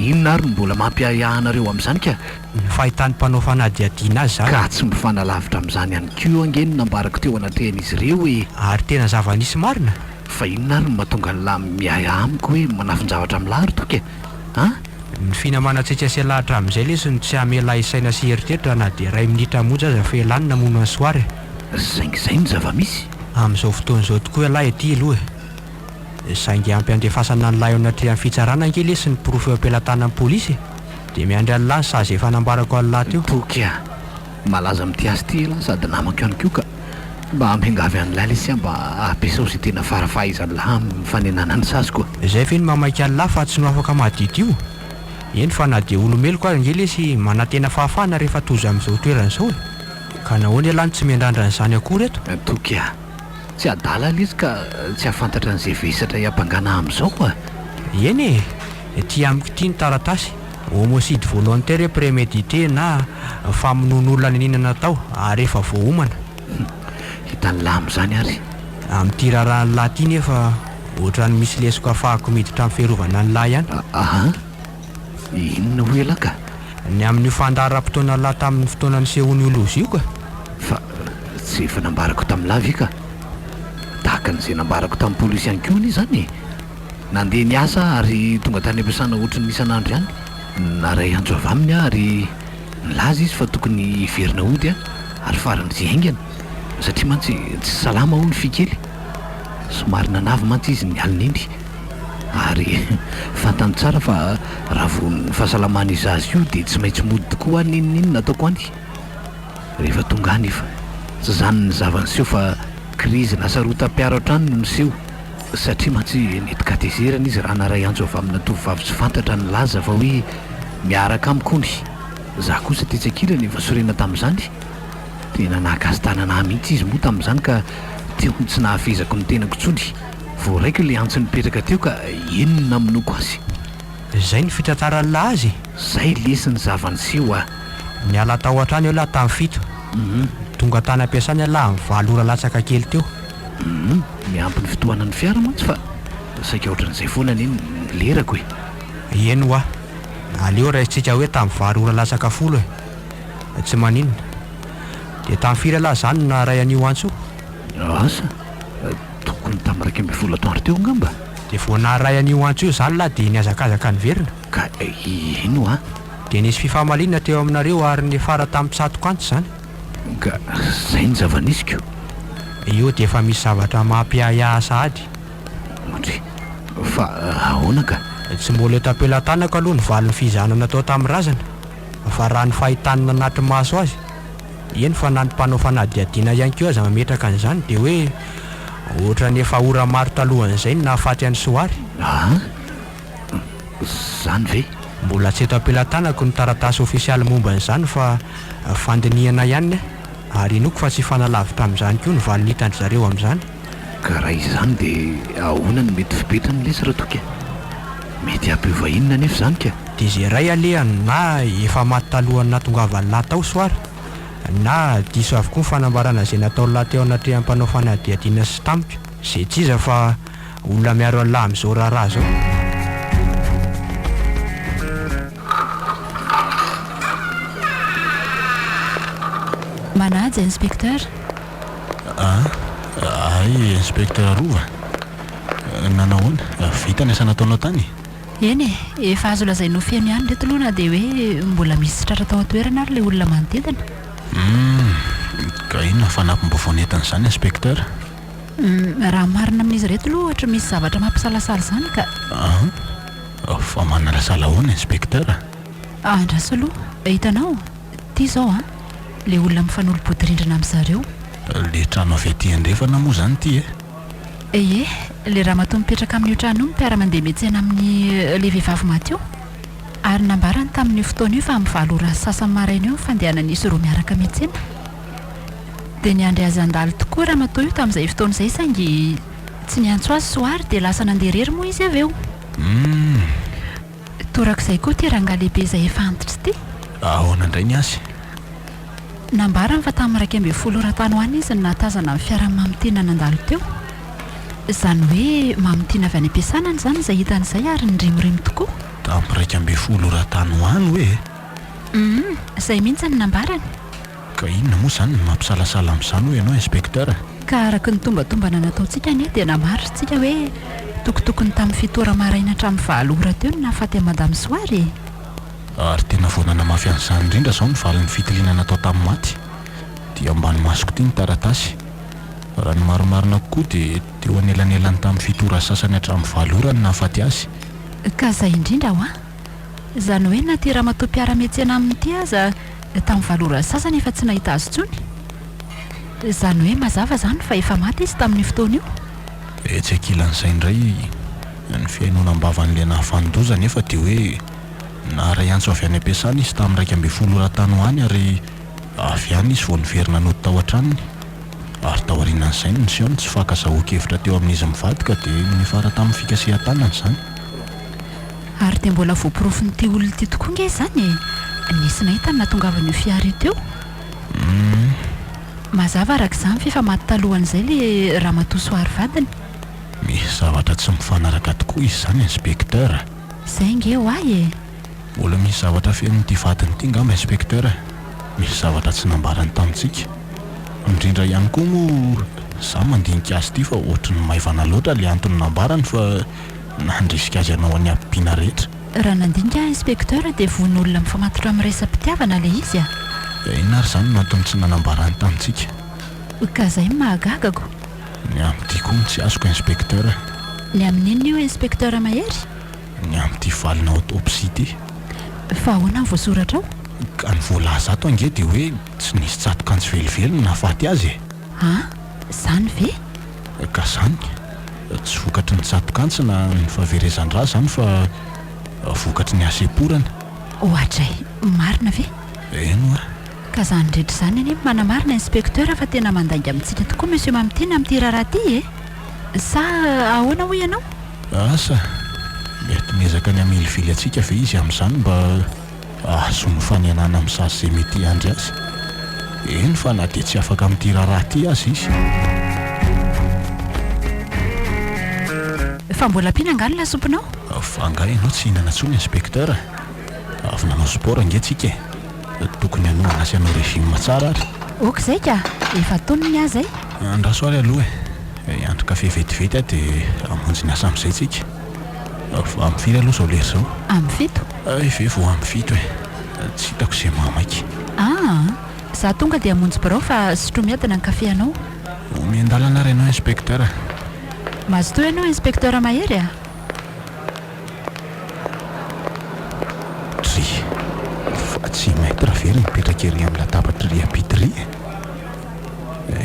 Inona ary no mbola mampiahiahy anareo amin'izany ka? Ny fahitan'ny mpanao fanadihadiana azy izany. Ka tsy mifanalavitra amin'izany ihany koa ange ny nambarako teo anatrehan'izy ireo e! Ary tena zava-nisy marina? Fa inona ary no mahatonga an'lah miahiahy amiko hoe manafin-javatra amin'lah ry Toky e? An? Ny finamanantsika sy ialahy hatramin'izay lesy no tsy hamela ahy saina sy hieritreritra na dia iray minitra monja aza fa ialahy no namono an'i Soara e! Saingy izay no zava-misy. Amin'izao fotoana izao tokoa ialahy ety aloha e! Saingy ampy handefasana an'lah eo anatrehan'ny fitsarana ange lesy ny porofo eo am-pelatanan'ny polisy e! Dia miandry an'lah ny sazy efa nambarako an'lah teo. Toky a! Malaza amin'ity asa ity elah sady namako ihany koa ka mba miangavy an'lah lesy aho mba ampiasao izay tena fara-fahaizan'lah amin'ny fanenana ny sazy koa. Izay ve no mahamaika an'lah fa tsy no afaka madiodio? Eny fa na dia olo-meloka aza ange lesy manantena fahafahana rehefa tojo amin'izao toerana izao e! Ka nahoana ialahy no tsy miandrandra an'izany akory eto? Toky a! Tsy adala lesy ka tsy hahafantatra an'izay vesatra hiampangana amin'izao a! Eny e! Ity amiko ity ny taratasy, homicide volontaire et prémédité na famonoan'olona niniana natao ary efa voaomana. Hum, hitan'lah amin'izany ary. Amin'ity raharahan'lah ity nefa ohatran'ny misy lesoka afahako miditra amin'ny fiarovana an'lah ihany. Aha, inona hoy ialahy ka? Ny amin'io fandaharam-potoanan'lah tamin'ny fotoana nisehoan'io loza io ka. Fa tsy efa nambarako tamin'lah ve ka? Tahaka an'izay nambarako tamin'ny polisy ihany koa anie izany e! Nandeha niasa aho ary tonga tany am-piasana ohatry ny isan'andro ihany. Naharay antso avy aminy aho ary nilaza izy fa tokony hiverina hody aho ary faran'izay haingana satria mantsy tsy salama hono Fikely. Somary nanavy mantsy izy ny alin'iny ary fantany tsara fa raha vao ny fahasalaman'io zaza io dia tsy maintsy mody tokoa aho n'inon'inona ataoko any. Rehefa tonga any efa tsy izany ny zava-niseho fa krizy nasarotam-piaro hatrany no niseho. Satria mantsy nentin-katezerana izy raha naray antso avy amina tovovavy tsy fantatra nilaza fa hoe miaraka amiko hony. Za kosa tetsy ankilany efa sorena tamin'izany. Tena nahakasi-tanana ahy mihitsy izy moa tamin'izany ka teo no tsy nahafehezako ny tenako intsony. Voaraiko ilay antso nipetraka teo ka eny no namonoako azy. Zay ny fitantaran'lah azy e! Zay lesy ny zava-niseho a! Niala tao an-trano ialahy tamin'ny fito. Tonga tany am-piasana ialahy amin'ny valo ora latsaka kely teo. Humm, miampy ny fitohanan'ny fiara mantsy fa saika ohatran'izay foana anie ny lerako e! Eny hoa, aleo raisintsika hoe tamin'ny valo ora latsaka folo e! Tsy maninona. Dia tamin'ny firy ialahy izany no naharay an'io antso io? Asa, tokony tamin'ny. Tamin'ny 11 atoandro teo angamba. Dia vao naharay an'io antso io izany lahy dia nihazakazaka niverina. Ka ino an? Dia nisy fifamaliana teo aminareo ary niafara tamin'ny tsatok'antsy izany. Ka izay ny zava-nisy ko. Io dia efa misy zavatra mampiahiahy sahady. Ndry, fa ahoana ka? Tsy mbola eto am-pelatanako aloha ny valin'ny fizahana natao tamin'ny razana, fa raha ny fahitan'ny nanatri-maso azy, eny fa na ny mpanao fanadihadiana ihany koa aza mametraka an'izany dia hoe ohatran'ny efa ora maro talohan'izay no nahafaty an'i Soary. Aa? Izany ve? Mbola tsy eto am-pelatanako ny taratasy ofisialy momba an'izany fa fandinihana ihany ny ahy, ary inoako fa tsy hifanalavitra amin'izany koa ny valiny hitan-dry zareo amin'izany. Ka raha izany dia ahoana no mety fipetrany lesy Ratoky a? Mety hampiova inona anefa izany ka? Dia izay iray alehany na efa maty talohan'ny nahatongavan'ny lahy tao soara, na diso avokoa ny fanambarana izay nataon'ny lahy teo anatrehan'ny mpanao fanadihadiana sy tamiko, izay tsy iza fa olona miaro an'lah amin'izao raharaha izao. Manaja Inspecteur. Ah, hay Inspecteur Rova. Nanao ahoana? Vita ny asa nataonao tany? Eny e, efa azo lazaina ho feno ihany ireto aloha na dia hoe mbola misy tsy tratra tao an-toerana ary ilay olona manodidina. Hum, ka inona ny fanampim-baovao nentin'izany Inspecteur? Hum, raha ny marina amin'izy ireto aloha ohatry misy zavatra mampisalasala izany ka. An? Fa manalasala ahoana Inspecteur? Andraso aloha, hitanao? Ity izao an, ilay olona mifanolo-bodirindrina amin-dry zareo. Ilay trano avy aty andrefana moa izany ity e? Ie, ilay ramatoa mipetraka amin'io trano io no mpiara-mandeha miantsena amin'ilay vehivavy maty io. Ary nambarany tamin'io fotoana io fa amin'ny valo ora sy sasany maraina eo ny fandehanan'izy roa miaraka miantsena. Dia niandry azy handalo tokoa ramatoa io tamin'izay fotoana izay saingy tsy niantso azy Soary dia lasa nandeha irery moa izy avy eo. Humm. Torak'izay koa ity rangahy lehibe izay efa antitra ity. Ahoana indray ny azy? Nambarany fa tamin'ny 11 ora tany ho any izy no nahatazana ny fiaran'i Mamitiana nandalo teo. Izany hoe Mamitiana avy any am-piasana izany izay hitany izay ary nirimorimo tokoa. Tamin'ny 11 ora tany ho any hoe? Humm, izay mihitsy no nambarany. Ka inona moa izany no mampisalasala amin'izany hoy ianao Inspecteur? Ka araka ny tombatombana nataontsika anie dia namaritsika hoe tokotokony tamin'ny fito ora maraina hatramin'ny valo ora teo no nahafaty an'i Madame Soary e! Ary tena vao nanamafy an'izany indrindra izao ny valin'ny fitiliana natao tamin'ny maty. Dia ambany masoko ity ny taratasy. Raha ny marimarina kokoa dia teo anelanelan'ny tamin'ny fito ora sasany hatramin'ny valo ora no nahafaty azy. Ka izay indrindra hoa! Izany hoe na ity ramatoa mpiara-miantsena aminy ity aza tamin'ny valo ora sasany efa tsy nahita azy intsony. Izany hoe mazava izany fa efa maty izy tamin'io fotoana io. Etsy ankilan'izay indray, ny fihainoana am-bavan'ilay nahavanon-doza anefa dia hoe naharay antso avy any am-piasana izy tamin'ny 11 ora tany ho any ary avy any izy vao niverina nody tao an-tranony. Ary taorianan'izay no niseho ny tsy fahankazahoan-kevitra teo amin'izy mivady ka dia niafara tamin'ny fikasihan-tanana izany. Ary dia mbola voaporofon'ity olona ity tokoa nge izany e! Nisy nahita ny nahatongavan'io fiara io teo. Mazava araka izany f'efa maty talohan'izay ilay ramatoa Soary vadiny. Misy zavatra tsy mifanaraka tokoa izy izany Inspecteur. Izay nge ho ahy e! Mbola misy zavatra fenon'ity vadiny ity ngamba Inspecteur e! Misy zavatra tsy nambarany tamintsika. Indrindra ihany koa moa za mandinika azy ity fa ohatry ny maivana loatra ilay antony nambarany fa Nandrisika azy hanao ny habibiana rehetra. Raha nandinika aho inspecteur dia vono olona mifamatotra amin'ny resa-pitiavana ilay izy a! Inona ary izany no antony tsy nanambarany tamintsika? Ka izay no mahagagako. Ny amin'ity koa no tsy azoko inspecteur. Ny amin'inona io inspecteur Mahery? Ny amin'ity valina autopsie ity. Fa ahoana ny voasoratra ao? Ka ny voalaza ato ange dia hoe tsy nisy tsatokantsy velively no nahafaty azy e! An! Izany ve? Ka zany, tsy vokatry ny tsatokantsy na ny fahaverezan-drà zany fa vokatry ny hasemporana. Oadray, marina ve? Eny oa. Ka zany rehetra izany anie manamarina inspecteur fa tena mandainga amintsika tokoa monsieur Mamitiana amin'ity raharaha ity e! Sa ahoana hoy ianao? Asa, mety miezaka ny hamilivily antsika ve izy amin'izany mba. Ahazoany fanenana amin'ny sazy izay mety hiandry azy. Eny fa na dia tsy afaka amin'ity raharaha ity aza izy. Fa mbola ampiana angaha ny lasopinao? Fa angaha ianao tsy hihinana intsony Inspecteur? Avy nanao sport ange tsika e! Tokony hanohana sy hanao régime tsara ary. Ok izay ka! Efa antonony ny ahy izay. Andraso ary aloha e! Hiandry kafe vetivety aho dia hamonjy ny asa amin'izay tsika. Fa amin'ny firy aloha izao lera izao? Amin'ny fito. Hay ve vao amin'ny fito e! Tsy hitako izay mahamaika. Aa! Za tonga dia hamonjy birao fa sotroy miadana ny kafe anao. Omen-dalana ary ianao Inspecteur. Mazotoa ianao Inspecteur Mahery a! Dry! Fa tsy i Maître ve ry mipetraka ery amin'ny latabatra ery ampita ery e?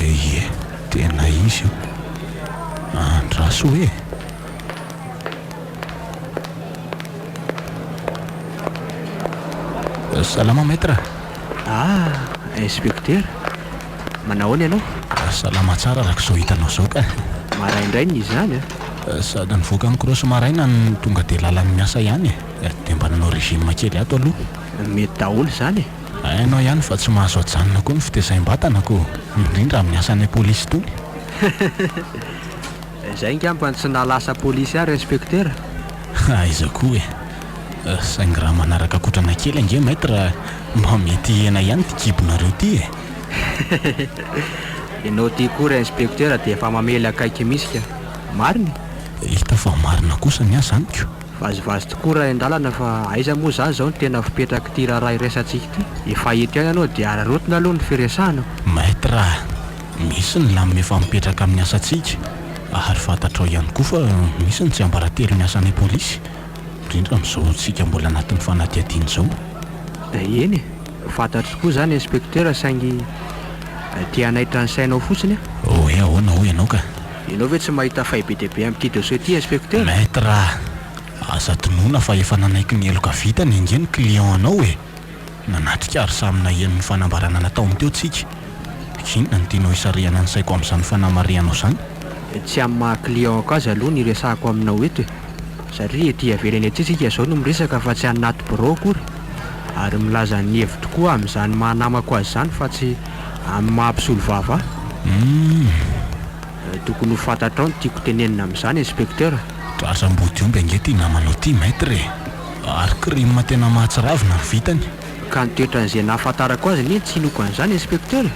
Ie, tena izy io. Andraso hoe e! Salama Maître. Ah, Inspecteur. Manahoana ianao? Salama tsara araka izao hitanao izao ka. Maraindraina izany an. Sady nivoaka ny cross maraina no tonga dia lalan'ny miasa ihany e. Dia mba nanao régime kely ato aloha. Mety daholo izany e. Hainao ihany fa tsy mahazo ajanona koa ny fitezaim-batana ko, indrindra amin'ny asanay polisy itony. Izay ngamba no tsy nahalasa polisy ahy ry inspecteur. Aiza koa e. Saingy raha manaraka kotrana kely ange maître mba mety hihena ihany ity kibonareo ity e. Ianao ity koa ry inspecteur dia efa mamely akaiky mihitsy ka. Marina e? Hita fa marina kosa ny ahy izany ko. Vazivazy tokoa raha an-dalana fa aiza moa izany izao no tena fipetrak'ity raharaha iraisantsika ity? Efa eto ihany ianao dia araraotina aloha ny firesahana. Maître a! Misy ny lamina efa mipetraka amin'ny asantsika ary fantatrao ihany koa fa misy ny tsiambaratelon'ny asanay polisy, indrindra amin'izao tsika mbola anatin'ny fanadihadiana izao. Eny e! Fantatro tokoa izany Inspecteur saingy te hanaitra ny sainao fotsiny aho. Hoe ahoana hoy ianao ka? Ianao ve tsy mahita fay be dia be amin'ity dossier ity Inspecteur? Maître a! Aza adinoina fa efa nanaiky ny heloka vitany ange ny client anao e! Nanatrika ary samy naheno ny fanambarana nataony teo tsika. Inona no tianao hisarihana ny saiko amin'izany fanamarihanao izany? Tsy amin'ny maha client-ko azy aloha no iresahako aminao eto e! Satria ety ivelany ety isika izao no miresaka fa tsy any anaty birao akory. Ary milaza ny hevitro koa amin'izany maha namako azy izany fa tsy amin'ny maha mpisolovava ahy. Humm. Tokony ho fantatrao ny tiako tenenina amin'izany Inspecteur. Tratra ambodiomby ange ity namanao ity Maître e! Ary crime tena mahatsiravina ny vitany. Ka ny toetran'izay nahafantarako azy anie tsy inoako an'izany Inspecteur e!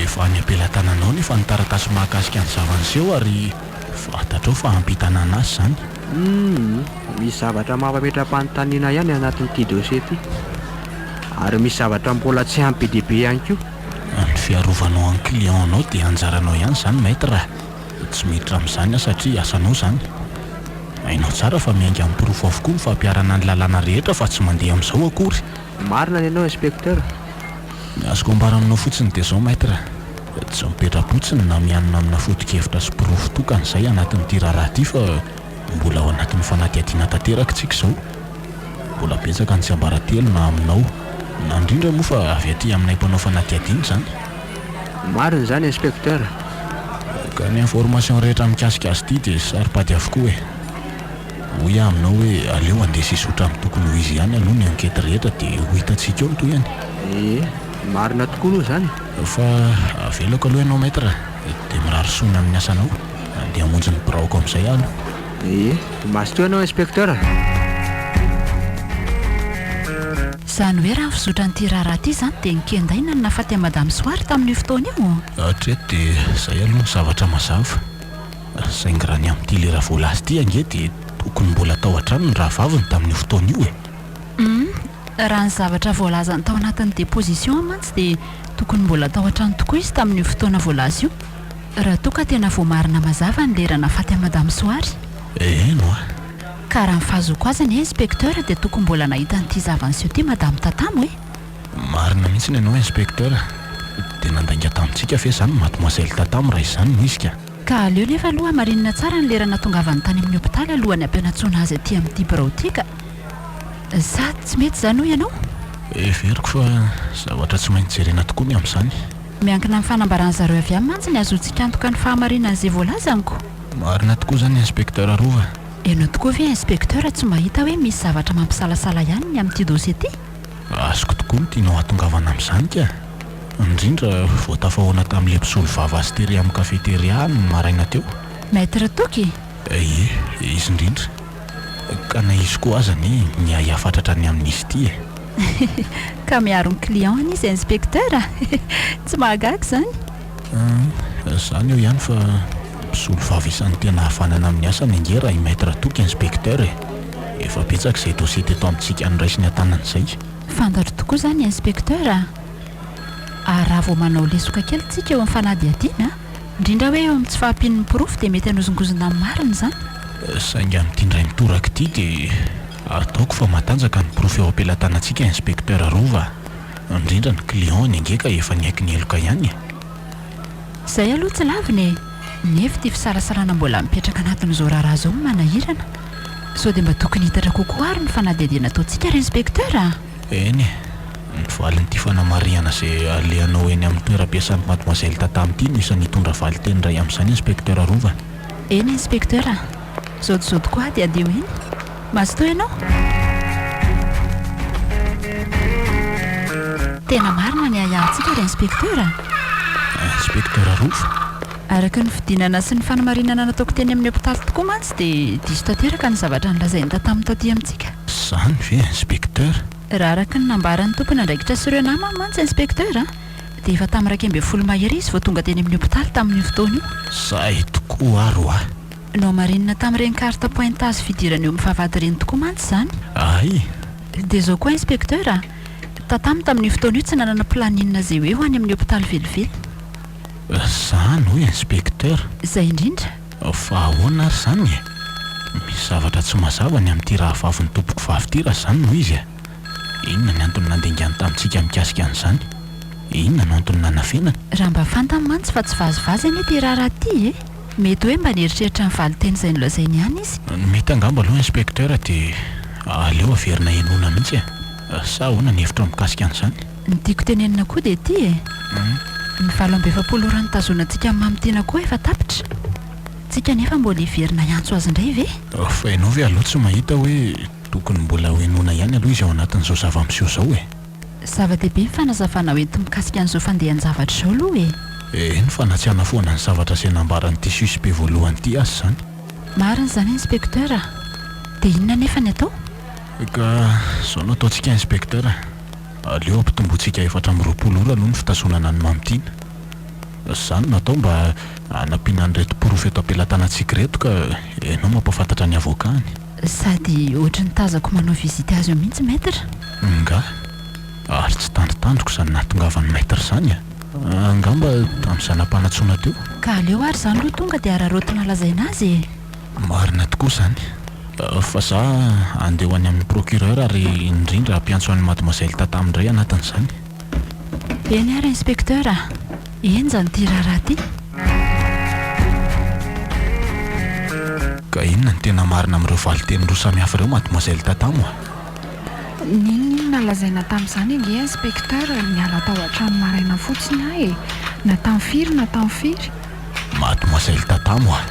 Efa any am-pelatananao nefa ny taratasy mahakasika ny zava-niseho ary fantatrao fa hampitana azy izany. Humm, misy zavatra mampametra-panontaniana ihany anatin'ity dossier ity. Ary misy zavatra mbola tsy ampy be dia be ihany koa. Ny fiarovanao an'ny client nao dia anjaranao ihany izany maître a! Tsy miditra amin'izany aho satria asanao izany. Hainao tsara fa miainga amin'ny porofo avokoa ny fampiharana ny lalàna rehetra fa tsy mandeha amin'izao akory. Marina ny anao inspecteur. Ny azoko ambara aminao fotsiny dia izao maître, tsy mipetra-potsiny na mianina amina foto-kevitra sy porofo tokana izay anatin'ity raharaha ity fa mbola ao anatin'ny fanadihadiana tanteraka isika izao. Mbola betsaka ny tsiambaratelo na aminao na indrindra moa fa avy aty aminay mpanao fanadihadiana izany. Marina izany Inspecteur. Ka ny information rehetra mikasika azy ity dia saropady avokoa e. Hoy aho aminao hoe aleo handeha sy hizotra amin'ny tokony ho izy ihany aloha ny enquête rehetra dia ho hitantsika eo ny tohiny. Ie, marina tokoa aloha izany. Fa avelako aloha ianao Maître dia mirary soa ny amin'ny asanao. Andeha hamonjy ny biraoko amin'izay aho aloha. Ie, mazotoa ianao Inspecteur a! Izany hoe raha ny fizotran'ity raharaha ity izany dia nikendaina ny nahafaty an'i Madame Soary tamin'io fotoana io? Hatreto dia izay aloha ny zavatra mazava. Saingy raha ny amin'ity lera voalaza ity ange dia tokony mbola tao an-trano ny rahavaviny tamin'io fotoana io e! Hum, raha ny zavatra voalazany tao anatin'ny déposition mantsy dia tokony mbola tao an-trano tokoa izy tamin'io fotoana voalaza io. Raha toa ka tena voamarina mazava ny lera nahafaty an'i Madame Soary. Eny oa. Ka raha ny fahazoako azy anie Inspecteur dia tokony mbola nahita an'ity zava-niseho ity Madame Tatamo e! Marina mihitsy ny anao Inspecteur. Dia nandainga tamintsika ve izany Mademoiselle Tatamo raha izany no izy ka? Ka aleo nefa aloha hamarinina tsara ny lera nahatongavany tany amin'ny hopitaly alohan'ny hampianatsoana azy aty amin'ity birao ity ka! Sa tsy mety izany hoy ianao? Heveriko fa zavatra tsy maintsy jerena tokoa ny amin'izany. Miankina amin'ny fanambaran'ny zareo avy any mantsy ny ahazoantsika antoka ny fahamarinan'izay voalazany ko. Marina tokoa izany Inspecteur Rova. Ianao tokoa ve Inspecteur tsy mahita hoe misy zavatra mampisalasala ihany ny amin'ity dossier ity? Azoko tokoa ny tianao hahatongavana amin'izany ka. Indrindra vao tafahaona tamin'ilay mpisolo vava azy tery amin'ny cafeteria ny maraina teo. Maître Toky? Ie, izy indrindra. Ka na izy koa aza anie miahiahy fatratra ny amin'izy ity e. Ka miaro ny client anie izy inspecteur a! Tsy mahagaga izany. Hum, izany eo ihany fa Mpisolovava isan'ny tena havanana amin'ny asany ange raha i Maître Toky Inspecteur e! Efa betsaka izay dossier teto amintsika noraisiny an-tanana izay. Fantatro tokoa izany Inspecteur a! Ary raha vao manao lesoka kely tsika eo amin'ny fanadihadiana, indrindra hoe eo amin'ny tsy fahampian'ny porofo dia mety hanozongozona ny marina izany. Saingy amin'ity indray mitoraka ity dia ataoko fa matanjaka ny porofo eo am-pelatanantsika Inspecteur Rova a! Indrindra ny client-ny ange ka efa niaiky ny heloka ihany e! Izay aloha tsy lavina e! Nefa ity fisalasalana mbola mipetraka anatin'izao raharaha izao no manahirana. Sao dia mba tokony hitatra kokoa ary ny fanadihadiana ataontsika ry Inspecteur a! Eny e! Ny valin'ity fanamarihana izay alehanao eny amin'ny toeram-piasan'i Mademoiselle Tatamo ity no isan'ny hitondra valinteny iray amin'izany Inspecteur Rovana. Eny Inspecteur a! Zao dia zao tokoa aho dia andeha ho eny. Mazotoa ianao? Tena marina ny ahiahintsika ry Inspecteur a! Inspecteur Rova? Araka ny fidinana sy ny fanamarinana nataoko teny amin'ny hopitaly tokoa mantsy dia diso tanteraka ny zavatra nolazain'i Tatamo taty amintsika. Izany ve Inspecteur? Raha araka ny nambaran'ny tompon'andraikitra sy ireo namany mantsy Inspecteur a, dia efa tamin'ny 11 mahery izy vao tonga teny amin'ny hopitaly tamin'io fotoana io. Zay tokoa ary hoa! Nohamarinina tamin'ireny carte pointage fidirana eo amin'ny vavahady ireny tokoa mantsy izany. Hay! Dia izao koa Inspecteur a, Tatamo tamin'io fotoana io tsy nanana planning izay hoe ho any amin'ny hopitaly velively. Izany hoy Inspecteur. Izay indrindra. Fa ahoana ary izany e? Misy zavatra tsy mazava ny amin'ity rahavavin'ny tompoko vavy ity raha izany no izy e! Inona ny antony nandingany tamintsika mikasika an'izany? Inona no antony nanafenany? Raha mba fantany mantsy fa tsy vazivazy anie ity raharaha ity e! Mety hoe mba nieritreritra ny valinteny izay nolazainy ihany izy. Ny mety angamba aloha Inspecteur dia aleo averina henoina mihitsy e! Sa ahoana ny hevitrao mikasika an'izany? Ny tiako tenenina koa dia ity e! Ny 48 ora nitazonantsika an'i Mamy Tiana koa efa tapitra. Tsika anefa mbola hiverina hiantso azy indray ve? Fa ianao ve aloha tsy mahita hoe tokony mbola ho henoina ihany aloha izy ao anatin'izao zava-miseho izao e? Zava-dehibe ny fanazavana ho enti-mikasika an'izao fandehan-javatra izao aloha e! Eny fa na tsy hanafoana ny zavatra izay nambaran'ity suspect voalohany ity aza izany. Marina izany Inspecteur a! Dia inona anefa ny atao? Ka izao no ataontsika Inspecteur a! Aleo ampitombointsika 24 ora aloha ny fitazonana an'i Mamitiana. Izany no atao mba hanampiana an'ireto porofo eto am-pelatanantsika ireto ka ianao mampahafantatra ny avocat-ny. Sady ohatry ny tazako manao visite azy eo mihitsy Maître. Nga? Ary tsy tandrintandriko izany nahatongavan'i Maître izany a! Angamba tamin'izaho nampanantsoina teo. Ka aleo ary izany aloha tonga dia araraotina lazaina azy e! Marina tokoa izany. Fa za andeha ho any amin'ny procureur ary indrindra hampiantso an'i Mademoiselle Tatamo indray anatin'izany. Eny ary Inspecteur a! Henjana ity raharaha ity. Ka inona no tena marina amin'ireo valinteny roa samihafa ireo Mademoiselle Tatamo a? N'inon'inona lazaina tamin'izany ange Inspecteur, niala tao an-trano maraina fotsiny aho e! Na tamin'ny firy na tamin'ny firy. Mademoiselle Tatamo a!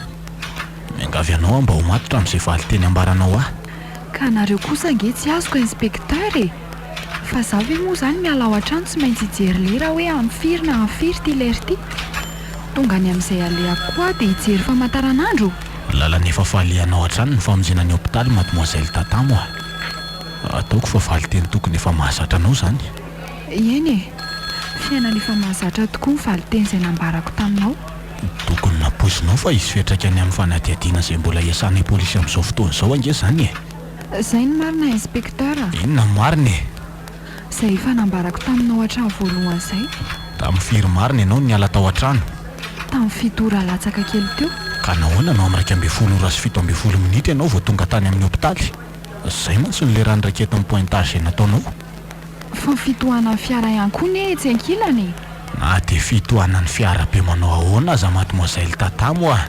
Miangavy anao aho mba ho matotra amin'izay valinteny ambaranao ahy. Ka nareo kosa ange tsy azoko Inspecteur e! Fa za ve moa zany miala ao an-trano tsy maintsy hijery lera hoe amin'ny firy na amin'ny firy ity lera ity? Tonga any amin'izay alehako koa aho dia hijery famataranandro? Lalana efa falehanao hatrany ny famonjena ny hopitaly Mademoiselle Tatamo a! Ataoko fa valinteny tokony efa mahazatra anao izany. Eny e! Fiainana efa mahazatra tokoa ny valinteny izay nambarako taminao. Tokony nampoizinao fa hisy fiantraikany amin'ny fanadihadiana izay mbola iasan'ny polisy amin'izao fotoana izao ange izany e! Izay no marina Inspecteur a! Inona no marina e? Izay efa nambarako taminao hatramin'ny voalohany izay. Tamin'ny firy marina ianao no niala tao an-trano? Tamin'ny fito ora latsaka kely teo. Ka nahoana no amin'ny 11 ora sy 17 minitra ianao vao tonga tany amin'ny hopitaly? Izay mantsy no lera niraiketin'ny pointage izay nataonao. Fa ny fitohanan'ny fiara ihany koa ne etsy ankilany e! Na dia fitohanan'ny fiara be manao ahoana aza Mademoiselle Tatamo a!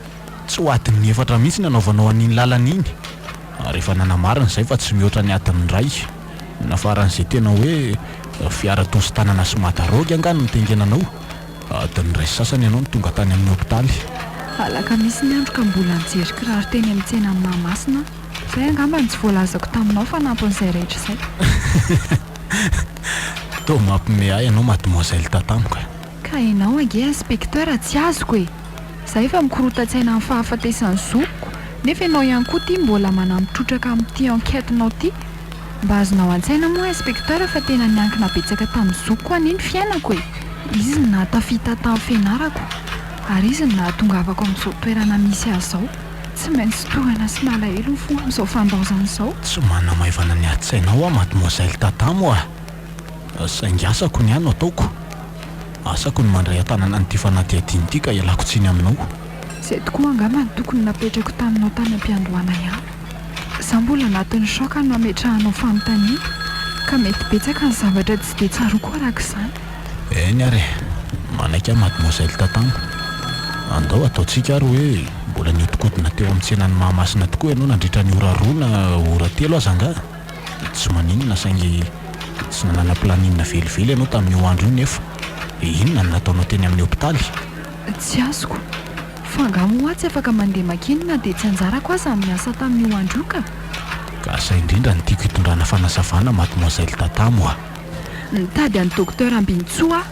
Tsy ho adin'ny efatra mihitsy ny anaovanao an'iny lalana iny. Ary efa nanamarina izay fa tsy mihoatra ny adin'ny iray. Na faran'izay tena hoe fiara tosi-tanana sy madaraogy angaha no nitaingenanao. Adin'ny iray sy sasany ianao no tonga tany amin'ny hopitaly. Alakamisy ny andro ka mbola nijery kiraro teny amin'ny tsenan'i Mahamasina aho. Izay angamba no tsy voalazako taminao fanampin'izay rehetra izay. Toa mampime ahy ianao Mademoiselle Tatamo ka. Ka ianao ange Inspecteur tsy azoko e! Za efa mikorotan-tsaina amin'ny fahafatesan'ny zokiko nefa ianao ihany koa ity mbola manampy trotraka amin'ity enquête-nao ity. Mba azonao an-tsaina moa Inspecteur fa tena niankina betsaka tamin'ny zokiko anie ny fiainako e! Izy no nahatafita ahy tamin'ny fianarako. Ary izy no nahatongavako amin'izao toerana misy ahy izao. Tsy maintsy torana sy malahelo ny fo amin'izao fandaozana izao. Tsy manamaivana ny adin-tsainao aho Mademoiselle Tatamo a! Saingy asako ny ahy no ataoko. Asako ny mandray an-tanana an'ity fanadihadiana ity ka ialako tsiny aminao. Izay tokoa angamba no tokony napetrako taminao tany am-piandohana ihany. Izaho mbola anatin'ny choc no ametrahanao fanontaniana ka mety betsaka ny zavatra tsy dia tsaroako araka izany. Eny ary e! Manaiky aho Mademoiselle Tatamo. Andao ataontsika ary hoe mbola nihodinkodina teo amin'ny tsenan'i Mahamasina tokoa ianao nandritra ny ora roa na ora telo aza angaha? Tsy maninona saingy tsy nanana planning velively ianao tamin'io andro io nefa inona no nataonao teny amin'ny hopitaly? Tsy azoko. Fa angaha moa aho tsy afaka mandeha makeny na dia tsy anjarako aza ny miasa tamin'io andro io ka? Ka asa indrindra no tiako hitondrana fanazavana Mademoiselle Tatamo a! Nitady an'i Docteur Ambinintsoa aho,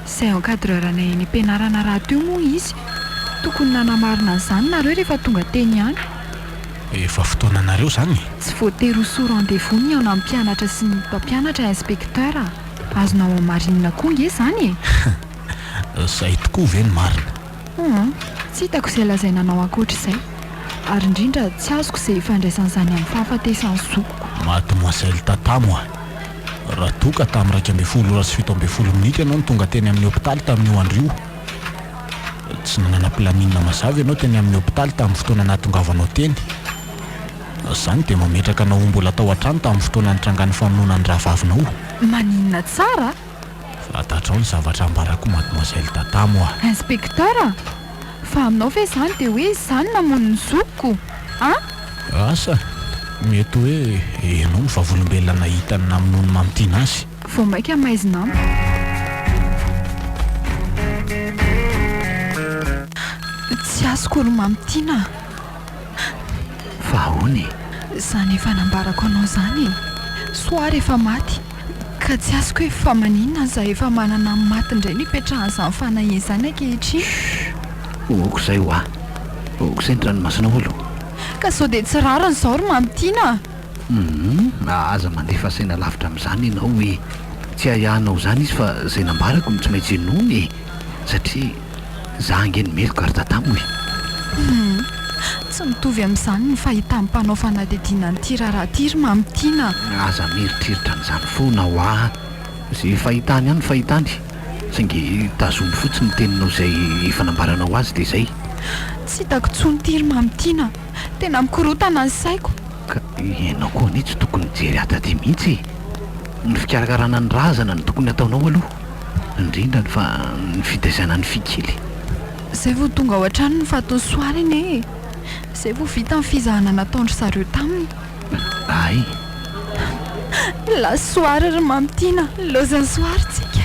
izay encadreur anay eny am-pianarana rahateo moa izy. Tokony nanamarina an'izany nareo rehefa tonga teny ihany. Efa fotoananareo izany? Tsy voatery ho sous rendez-vous ny hihaona amin'ny mpianatra sy ny mpampianatra Inspecteur a! Azonao hamarinina koa nge izany e! Izay tokoa ve no marina? Hum, tsy hitako izay lazaina anao ankoatra izay. Ary indrindra tsy azoko izay ifandraisan'izany amin'ny fahafatesan'ny zokiko. Mademoiselle Tatamo a! Raha toa ka tamin'ny 11 ora sy 17 minitra ianao no tonga teny amin'ny hopitaly tamin'io andro io, tsy nanana planning mazava ianao teny amin'ny hopitaly tamin'ny fotoana nahatongavanao teny. Izany dia mametraka anao ho mbola tao an-trano tamin'ny fotoana nitrangan'ny famonoana ny rahavavinao. Maninona tsara? Fantatrao ny zavatra ambarako Mademoiselle Tatamo a! Inspecteur a! Fa aminao ve izany dia hoe izaho no namono ny zokiko? An? Asa, mety hoe ianao no vavolombelona nahita ny namonoan'i Mamitiana azy. Vao mainka maizina amiko. Tsy azoko ry Mamitiana a! Fa ahoana e? Izany efa nambarako anao izany e! Soa ary efa maty, ka tsy azoko hoe fa maninona za efa manana ny maty indray no ipetrahan'izany fanahiana izany ankehitriny? Chut! Ok izay hoa! Ok izay ny ranomasonao aloha! Ka sao dia tsy rariny izao ry Mamitiana a! Humm! Aza mandefa saina lavitra amin'izany ianao e! Tsy ahiahinao izany izy fa izay nambarako no tsy maintsy henoiny e! Satria. Za ange no meloka ry Tatamo e! Humm! Tsy mitovy amin'izany ny fahitan'ny mpanao fanadihadiana an'ity raharaha ity ry Mamitiana a! Aza mieritreritra an'izany foana hoa! Izay fahitany ihany no fahitany, saingy tazomy fotsiny ny teninao izay efa nambaranao azy dia izay. Tsy hitako intsony ity ry Mamitiana a! Tena mikorontana ny saiko! Ka ianao koa anie tsy tokony hijery ahy taty mihitsy e! Ny fikarakarana ny razana no tokony hataonao aloha, indrindra ny fa ny fitaizana an'i Fikely. Izay vao tonga ao an-trano ny fatin'i Soary anie e! Izay vao vita ny fizahana nataon-dry zareo taminy. Hay! Lasa Soary ry Mamitiana, laozan'i Soary tsika.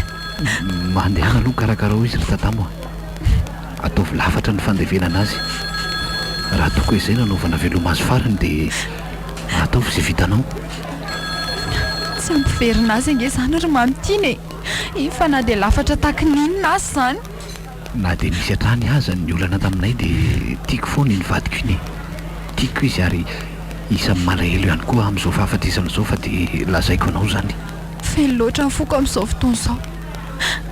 Mandehana aloha karakarao izy ry Tatamo a! Ataovy lafatra ny fandevenana azy. Raha toa ka izay no anaovana veloma azy farany dia ataovy izay vitanao. Tsy hampiverina azy ange izany ry Mamitiana e! Iny fa na dia lafatra tahaky ny inona aza izany. Na dia nisy hatrany aza ny olana taminay dia tiako foana iny vadiko iny e! Tiako izy ary isan'ny malahelo ihany koa aho amin'izao fahafatesany izao fa dia lazaiko anao izany. Feno loatra ny foko amin'izao fotoana izao.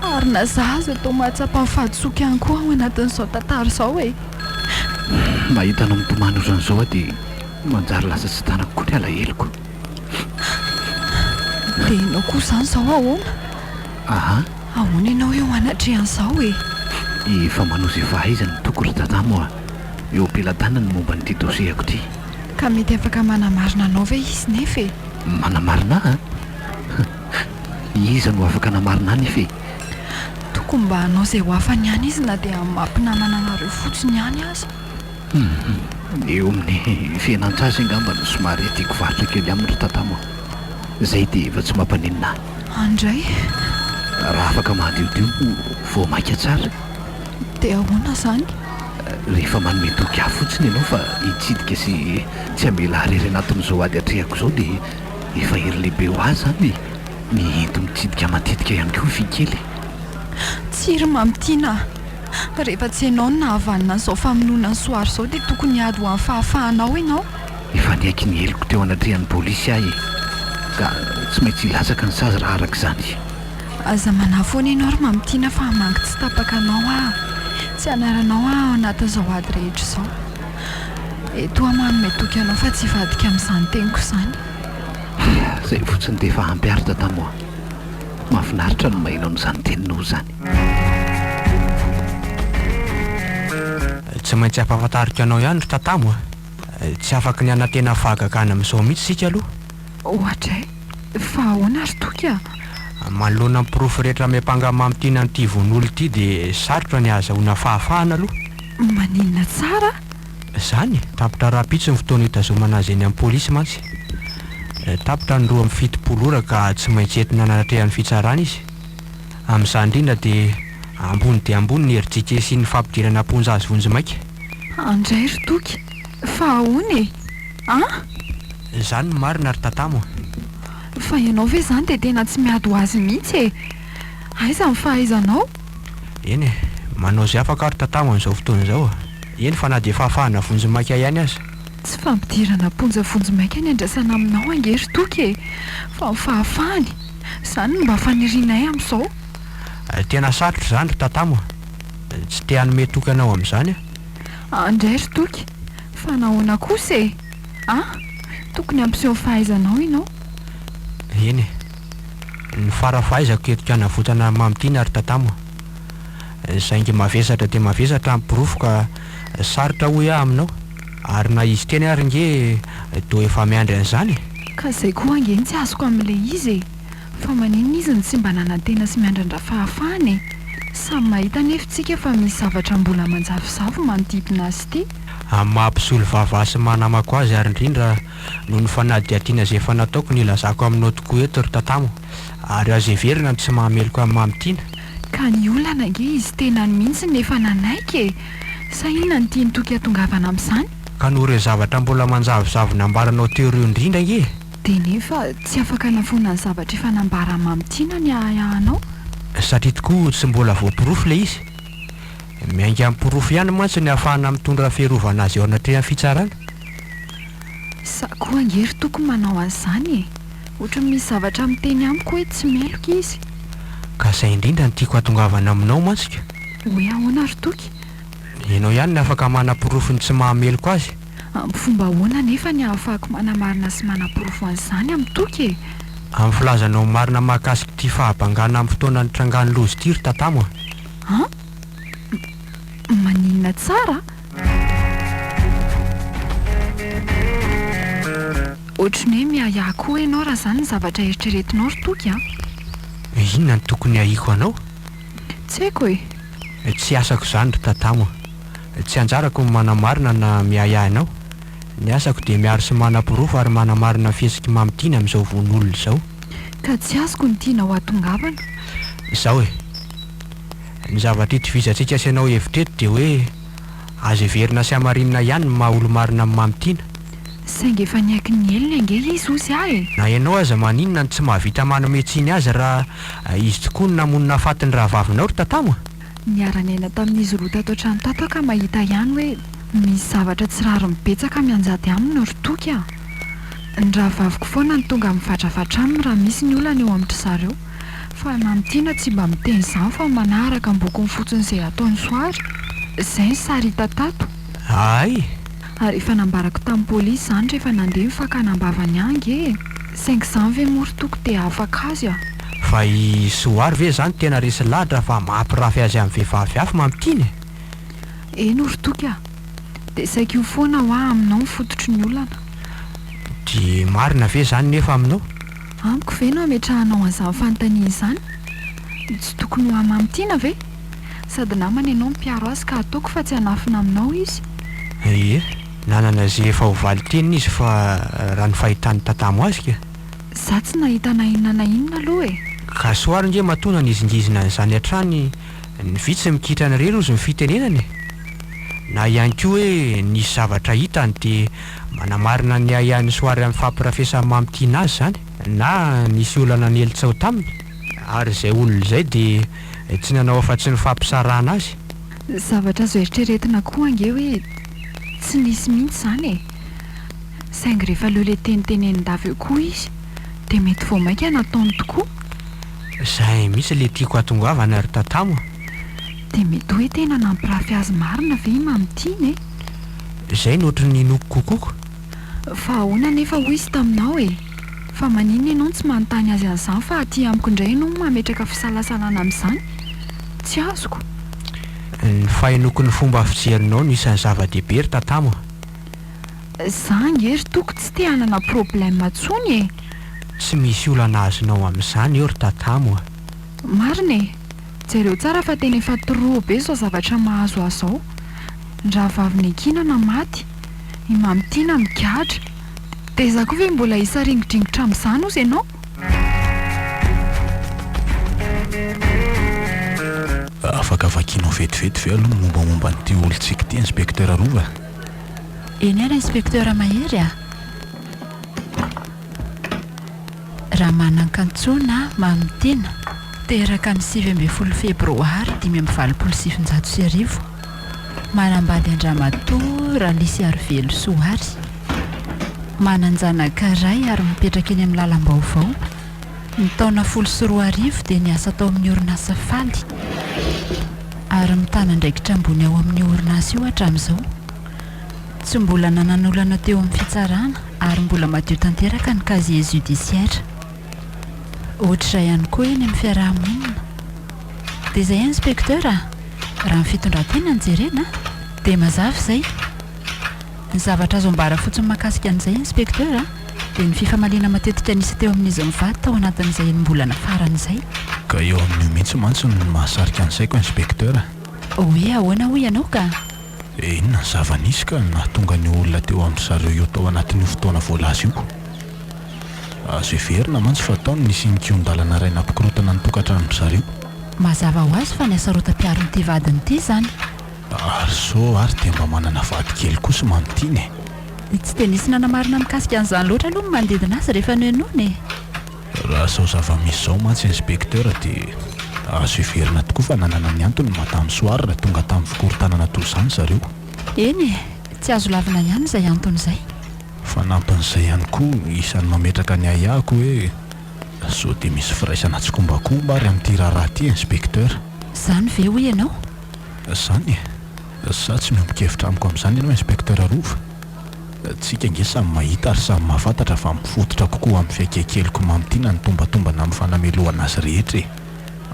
Ary na za aza toa mahatsapa ny fahadisoako ihany koa ao anatin'izao tantara izao e! Mahita anao mitomany ohatran'izao aho dia manjary lasa tsy tanako koa ny alaheloko. Dia ianao koa izany izao ahoana? Aha. Ahoana ianao eo anatrehan'izao e? Efa manao izay fahaizany ny toko ry Dadamo a! Eo am-pelatanany ny momba an'ity dossier-ko ity. Ka mety afaka manamarina anao ve izy nefa e? Manamarina ahy? Iza no afaka hanamarina ahy nefa e? Tokony mba hanao izay ho afany ihany izy na dia amin'ny maha mpinamana anareo fotsiny ihany aza. Hum, eo amin'ny fihenan-tsazy angamba no somary tiako varotra kely aminy ry Tatamo a! Izay dia efa tsy mampaninona ahy. Andray. Raha afaka mahadiodio moa vao mainka tsara. Dia ahoana izany? Rehefa manome toky ahy fotsiny ianao fa hitsidika sy tsy hamela ahy irery anatin'izao ady atrehako izao dia efa hery lehibe ho ahy izany e! Ny ento mitsidika matetika ihany koa fy kely. Tsia ry Mamitiana a! Rehefa tsy ianao no nahavanona an'izao famonoana an'i Soary izao dia tokony hiady ho an'ny fahafahanao ianao. Efa niaiky ny heloko teo anatrehan'ny polisy aho e! Ka tsy maintsy hilatsaka ny sazy raha araka izany. Aza manahy foana ianao ry Mamitiana fa hamangy tsy tapaka anao aho. Tsy anaranao aho ao anatin'izao ady rehetra izao. Eto aho manome toky anao fa tsy hivadika amin'izany teniko izany. Izay fotsiny dia efa ampy ary Tatamo a! Mahafinaritra ny maheno an'izany teninao izany. Tsy maintsy ampahafantariko anao ihany ry Tatamo a! Tsy afaky ny hanantena fahagagana amin'izao mihitsy isika aloha. Oadray! Fa ahoana ry Toky a? Manoloana ny porofo rehetra miampanga an'i Mamitiana an'ity vono olona ity dia sarotra ny hahazahoana fahafahana aloha. Maninona tsara? Izany? Tapitra rahampitso ny fotoana hitazomana azy eny amin'ny polisy mantsy. Tapitra ny 72 ora ka tsy maintsy entina anatrehan'ny fitsarana izy. Amin'izany indrindra dia ambony dia ambony ny herijika hisian'ny fampidirana am-ponja azy vonjimaika. Andray ry Toky, fa ahoana e? An? Izany no marina ry Tatamo a! Fa ianao ve izany dia tena tsy miady ho azy mihitsy e? Aiza ny fahaizanao? Eny e, manao izay afaka aho ry Tatamo amin'izao fotoana izao a! Eny fa na dia fahafahana vonjimaika ihany aza. Tsy fampidirana am-ponja vonjimaika ny andrasana aminao ange ry Toky e! Fa ny fahafahany! Izany no mba fanirianay amin'izao. Tena sarotra izany ry Tatamo a! Tsy te hanome toky anao amin'izany aho. Andray ry Toky, fa nahoana kosa e? A! Tokony hampiseho ny fahaizanao ianao. Eny e. Ny fara fahaizako eto hanavotana an'i Mamitiana ry Tatamo a. Saingy mavesatra dia mavesatra ny porofo ka sarotra hoy aho aminao. Ary na izy teny ary nge toa efa miandry an'izany e. Ka izay koa ange no tsy azoko amin'ilay izy e. Fa maninona izy no tsy mba nanantena sy miandrandra fahafahana e? Samy mahita anefa tsika fa misy zavatra mbola manjavozavo manodidina azy ity. Amin'ny maha mpisolo vava sy maha namako azy ary indrindra noho ny fanadihadiana izay efa nataoko no ilazako aminao tokoa eto ry Tatamo. Ary azo heverina ny tsy maha meloka an'i Mamitiana. Ka ny olana ange izy tenany mihitsy no efa nanaiky e! Sa inona no tian'i Toky hatongavana amin'izany? Ka noho ireo zavatra mbola manjavozavo nambaranao teo ireo indrindra ange e! Dia nefa tsy afaka hanafoana ny zavatra efa nambaran'i Mamitiana ny ahiahinao? Satria tokoa tsy mbola voaporofo ilay izy. Miainga amin'ny porofo ihany mantsy ny ahafahana mitondra fiarovana azy eo anatrehan'ny fitsarana. Za koa ange ry Toky manao an'izany e! Ohatran'ny misy zavatra miteny amiko hoe tsy meloka izy. Ka izay indrindra no tiako hatongavana aminao mantsy ka. Hoe ahoana ry Toky? Ianao ihany no afaka manaporofo ny tsy maha-meloka azy. Amin'ny fomba ahoana anefa ny ahafahako manamarina sy manaporofo an'izany amin'i Toky e? Amin'ny filazanao ny marina mahakasika ity fahabangana amin'ny fotoana nitrangan'ny loza ity ry Tatamo a! An? Maninona tsara? Ohatry ny hoe miahiahy koa ianao raha izany ny zavatra eritreretinao ry Toky a! Inona no tokony ahiako anao? Tsy haiko e! Tsy asako izany ry Tatamo a! Tsy anjarako ny manamarina na miahiahy anao. Ny asako dia miaro sy manaporofo ary manamarina ny fihetsik'i Mamitiana amin'izao vono olona izao. Ka tsy azoko ny tianao hahatongavana. Izao e! Ny zavatra itovizantsika sy ianao hevitra eto dia hoe azo heverina sy hamarinina ihany ny maha olo-marina an'i Mamitiana. Saingy efa niaiky ny helony ange izy hozy aho e! Na ianao aza maninona no tsy mahavita manome tsiny azy raha izy tokoa no namono nahafaty ny rahavavinao ry Tatamo a! Niara-niaina tamin'izy roa tato an-trano tato aho ka mahita ihany hoe misy zavatra tsy rariny betsaka mianjady aminy ry Toky a! Ny rahavaviko foana no tonga mivatravatra aminy raha misy ny olana eo amin-dry zareo. Fa i Mamitiana tsy mba miteny izany fa manaraka ambokony fotsiny izay ataony soary. Izay ny sary hita tato. Hay! Ary efa nambarako tamin'ny polisy izany rehefa nandeha ny fakana am-bavany ahy ange e! Saingy izany ve moa ry Toky dia afaka azy a! Fa i Soary ve izany tena resy lahatra fa mampirafy azy amin'ny vehivavy hafa Mamitiana e? Eny ry Toky a! Dia saiky io foana hoa aminao ny fototry ny olana. Dia marina ve izany nefa aminao? Amiko ve no ametrahanao an'izany fanontaniana izany? Tsy tokony ho ahy Mamitiana ve? Sady namana ianao no mpiaro azy ka ataoko fa tsy hanafina aminao izy. Ie, nanana izay efa ho valin-teniny izy fa raha ny fahitan'i Tatamo azy ka. Za tsy nahita na inona na inona aloha e! Ka soa ary nge matoa nanizingizina an'izany hatrany ny vitsy mikitrana irery ozy ny fitenenana e! Na ihany koa hoe nisy zavatra hitany dia manamarina ny ahiahin'i Soary amin'ny fampirafesan'i Mamitiana azy izany na nisy olana niely tsaho taminy ary izay olona izay dia tsy nanao afa-tsy ny fampisarahana azy. Zavatra azo eritreretina koa ange hoe tsy nisy mihitsy izany e! Saingy rehefa leo le teny tenenin-dava eo koa izy dia mety vao mainka nataony tokoa. Izay mihitsy le tiako hatongavana ry Tatamo a! Dia mety hoe tena nampirafy azy marina ve i Mamitiana e? Izay no ohatry ny ninoako kokoa. Fa ahoana anefa hoy izy taminao e? Fa maninona ianao no tsy manontany azy an'izany fa aty amiko indray ianao no mametraka fisalasalana amin'izany? Tsy azoko. Ny fahenoako ny fomba fijerinao no isan'ny zava-dehibe ry Tatamo a! Za ange ry Toky tsy te hanana problème tsony e! Tsy misy olana azonao amin'izany eo ry Tatamo a! Marina e! Jereo tsara fa tena efa trop be izao zavatra mahazo ahy izao. Ny rahavavy Nekinana maty, i Mamitiana migadra. Dia izaho koa ve mbola hisaringidringitra amin'izany hozy ianao? Afaka vakianao vetivety ve aloha ny mombamomba an'ity olontsika ity Inspecteur Rova? Eny ary Inspecteur Mahery a! Ramanankantsoana Mamitiana, teraka ny 19 febroary 1985. Manambady an-dRamatoa Ralisy Arivelo Soary. Manan-janaka iray ary mipetraka eny amin'ny lalam-baovao. Ny taona 2010 dia niasa tao amin'ny orinasa Faly ary mitana andraikitra ambony ao amin'io orinasa io hatramin'izao. Tsy mbola nanan'olana teo amin'ny fitsarana ary mbola madio tanteraka ny casier judiciaire. Ohatr'izay ihany koa eny amin'ny fiaraha-monina. Dia izay inspecteur a! Raha ny fitondran-tena no jerena dia mazava izay. Ny zavatra azo ambara fotsiny mahakasika an'izay inspecteur a, dia ny fifamaliana matetika nisy teo amin'izy mivady tao anatin'izay enim-bolana farany izay. Ka eo amin'io mihitsy mantsy no mahasarika ny saiko inspecteur a! Hoe ahoana hoy ianao ka? Inona ny zava-nisy ka nahatonga an'io olona teo amin-dry zareo io tao anatin'io fotoana voalaza io? Azo heverina mantsy fa tao no nisy nikion-dalana iray nampikorontana ny tokantranon-dry zareo. Mazava ho azy fa ny hasarotam-piaron'ity vadiny ity izany. Ary sao ary dia mba manana vady kely koa sy Mamitiana e? Tsy dia nisy nanamarina mikasika an'izany loatra aloha ny manodidina azy rehefa nohenoina e! Raha izao zava-misy izao mantsy Inspecteur dia azo heverina tokoa fa nanana ny antony Madame Soary raha tonga tamin'ny fikorontanana toy izany zareo. Eny e, tsy azo lavina ihany izay antony izay. Fanampin'izay ihany koa, isan'ny mametraka ny ahiahiko hoe sao dia misy firaisana tsikombakomba ary amin'ity raharaha ity Inspecteur. Izany ve hoy ianao? Izany e! Sa tsy miombon-kevitra amiko amin'izany ianao Inspecteur Rova? Tsika ange samy mahita ary samy mahafantatra fa mifototra kokoa amin'ny fiaikekeloko Mamitiana ny tombatombana amin'ny fanamelohana azy rehetra e!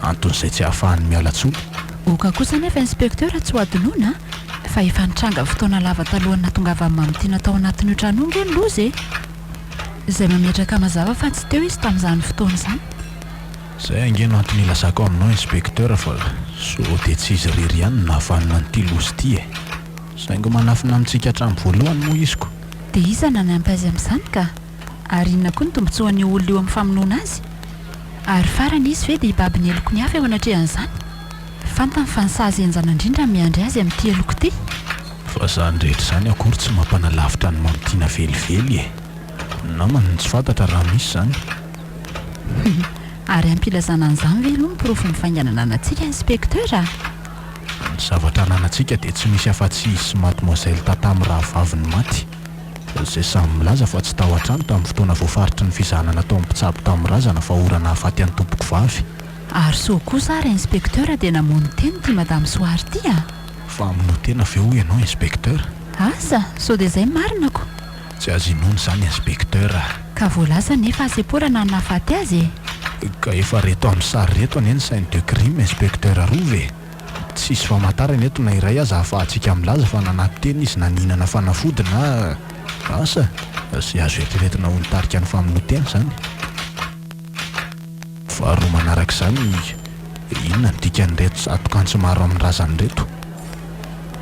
Anton'izay tsy ahafahany miala tsony. Oka kosa anefa Inspecteur tsy ho adinoina fa efa nitranga fotoana lava talohan'ny nahatongavan'i Mamitiana tao anatin'io trano io ange ny loza e! Izay mametraka mazava fa tsy teo izy tamin'izany fotoana izany. Izay ange no antony ilazako aminao Inspecteur fa sao dia tsy izy irery ihany no nahavanona an'ity loza ity e! Saingy manafina amintsika hatramin'ny voalohany moa izy ko. Dia iza no nanampy azy amin'izany ka? Ary inona koa ny tombotsoan'io olona io amin'ny famonoana azy? Ary farany izy ve dia hibaby ny heloky ny hafa eo anatrehan'izany? Fantany fa ny sazy henjana indrindra no miandry azy amin'ity heloka ity. Fa izany rehetra izany akory tsy mampanalavitra an'i Mamitiana velively e! Ny namany no tsy fantatra raha misy izany. Ary ampy ilazana an'izany ve aloha ny porofo mivaingana ananantsika Inspecteur a? Ny zavatra ananantsika dia tsy misy afa-tsy izy sy Mademoiselle Tata mirahavavy ny maty, izay samy milaza fa tsy tao an-trano tamin'ny fotoana voafaritry ny fizahana nataon'ny mpitsabo tamin'ny razana fa ora nahafaty an'i tompokovavy. Ary sao kosa ary Inspecteur dia namono tena ity Madame Soary ity a! Fa hamono tena ve hoy ianao Inspecteur? Asa, sao dia izay marina ko! Tsy azo inoana izany Inspecteur a! Ka voalaza nefa hasemporana ny nahafaty azy e! Ka efa reto amin'ny sary reto anie ny scène de crime Inspecteur Rova e! Tsisy famantarana eto na iray aza ahafahantsika milaza fa nanaty tena izy na nihinana fanafody na. Asa! Izay azo eritreretina ho nitarika ny famonoan-tena izany. Faharoa manaraka izany, inona no dikan'ireto tsatokantsy maro amin'ny razana ireto?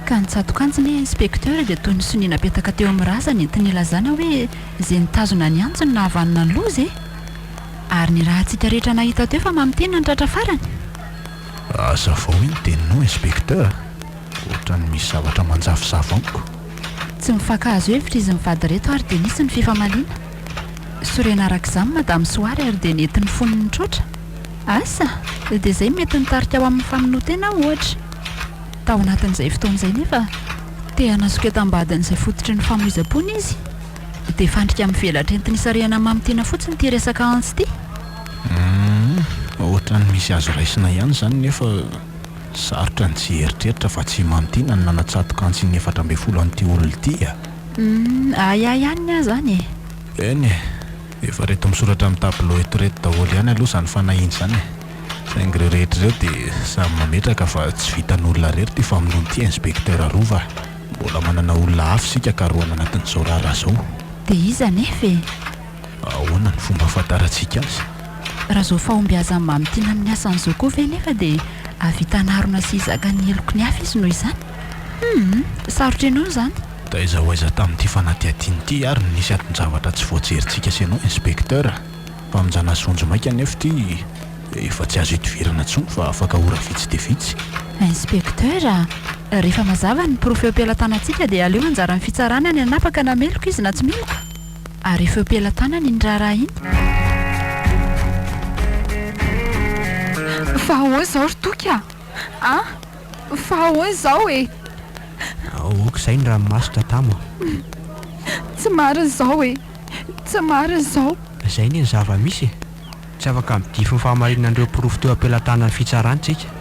Ka ny tsatokantsy anie Inspecteur dia toy ny sonia napetaka teo amin'ny razana entiny ilazana hoe izay nitazona ny antsy no nahavanona ny loza e! Ary ny rahantsika rehetra nahita teo fa mamy tena ny tratra farany. Hazavao hoe ny teninao Inspecteur a! Ohatran'ny misy zavatra manjavozavo amiko. Tsy mifankahazo hevitra izy mivady ireto ary dia nisy ny fifamaliana. Sorena araka izany Madame Soary ary dia nentin'ny fony nitroatra. Asa! Dia izay mety nitarika ho amin'ny famonoan-tena ohatra. Tao anatin'izay fotoana izay nefa, te hanasoketam-badiny izay fototry ny famoizam-pony izy. Dia fandrika mivelatra entiny hisarihana an'i Mamitiana fotsiny ity resaka antsy ity. Humm, ohatran'ny misy azo raisina ihany izany nefa. Sarotra ny tsy hieritreritra fa tsy i Mamitiana no nanatsatoka antsy in 14 an'ity olona ity a! Humm, ahiahy ihany ny ahy izany e! Eny e! Efa reto misoratra amin'ny tableau eto ireto daholo ihany aloha izany fanahiana izany e! Saingy ireo rehetra ireo dia samy mametraka fa tsy vitan'olona irery ity famonoana ity Inspecteur Rova a! Mbola manana olona hafa isika karohana anatin'izao raharaha izao. Dia iza anefa e? Ahoana ny fomba ahafantarantsika azy? Raha izao fahombiazan'i Mamitiana amin'ny asany izao koa ve anefa dia hahavita hanarona sy hizaka ny heloky ny hafa izy noho izany? Humm! Sarotra ianao izany. Taiza ho aiza tamin'ity fanadihadiana ity ary no nisy anton-javatra tsy voajerintsika sy ianao Inspecteur? Famonjana azy vonjimaika anefa ity efa tsy azo idivirana intsony fa afaka ora vitsy dia vitsy. Inspecteur a! Rehefa mazava ny porofo eo am-pelatanantsika dia aleo anjaran'ny fitsarana ny hanapaka na meloka izy na tsy meloka. Ary efa eo am-pelatanana iny raharaha iny. Fa ahoana izao ry Toky a? A! Fa ahoana izao e? Ok izay ny ranomaso Tatamo a! Tsy marina izao e! Tsy marina izao! Izay anie ny zava-misy e! Tsy afaka midify ny fahamarinan'ireo porofo teo am-pelatanan'ny fitsarana isika.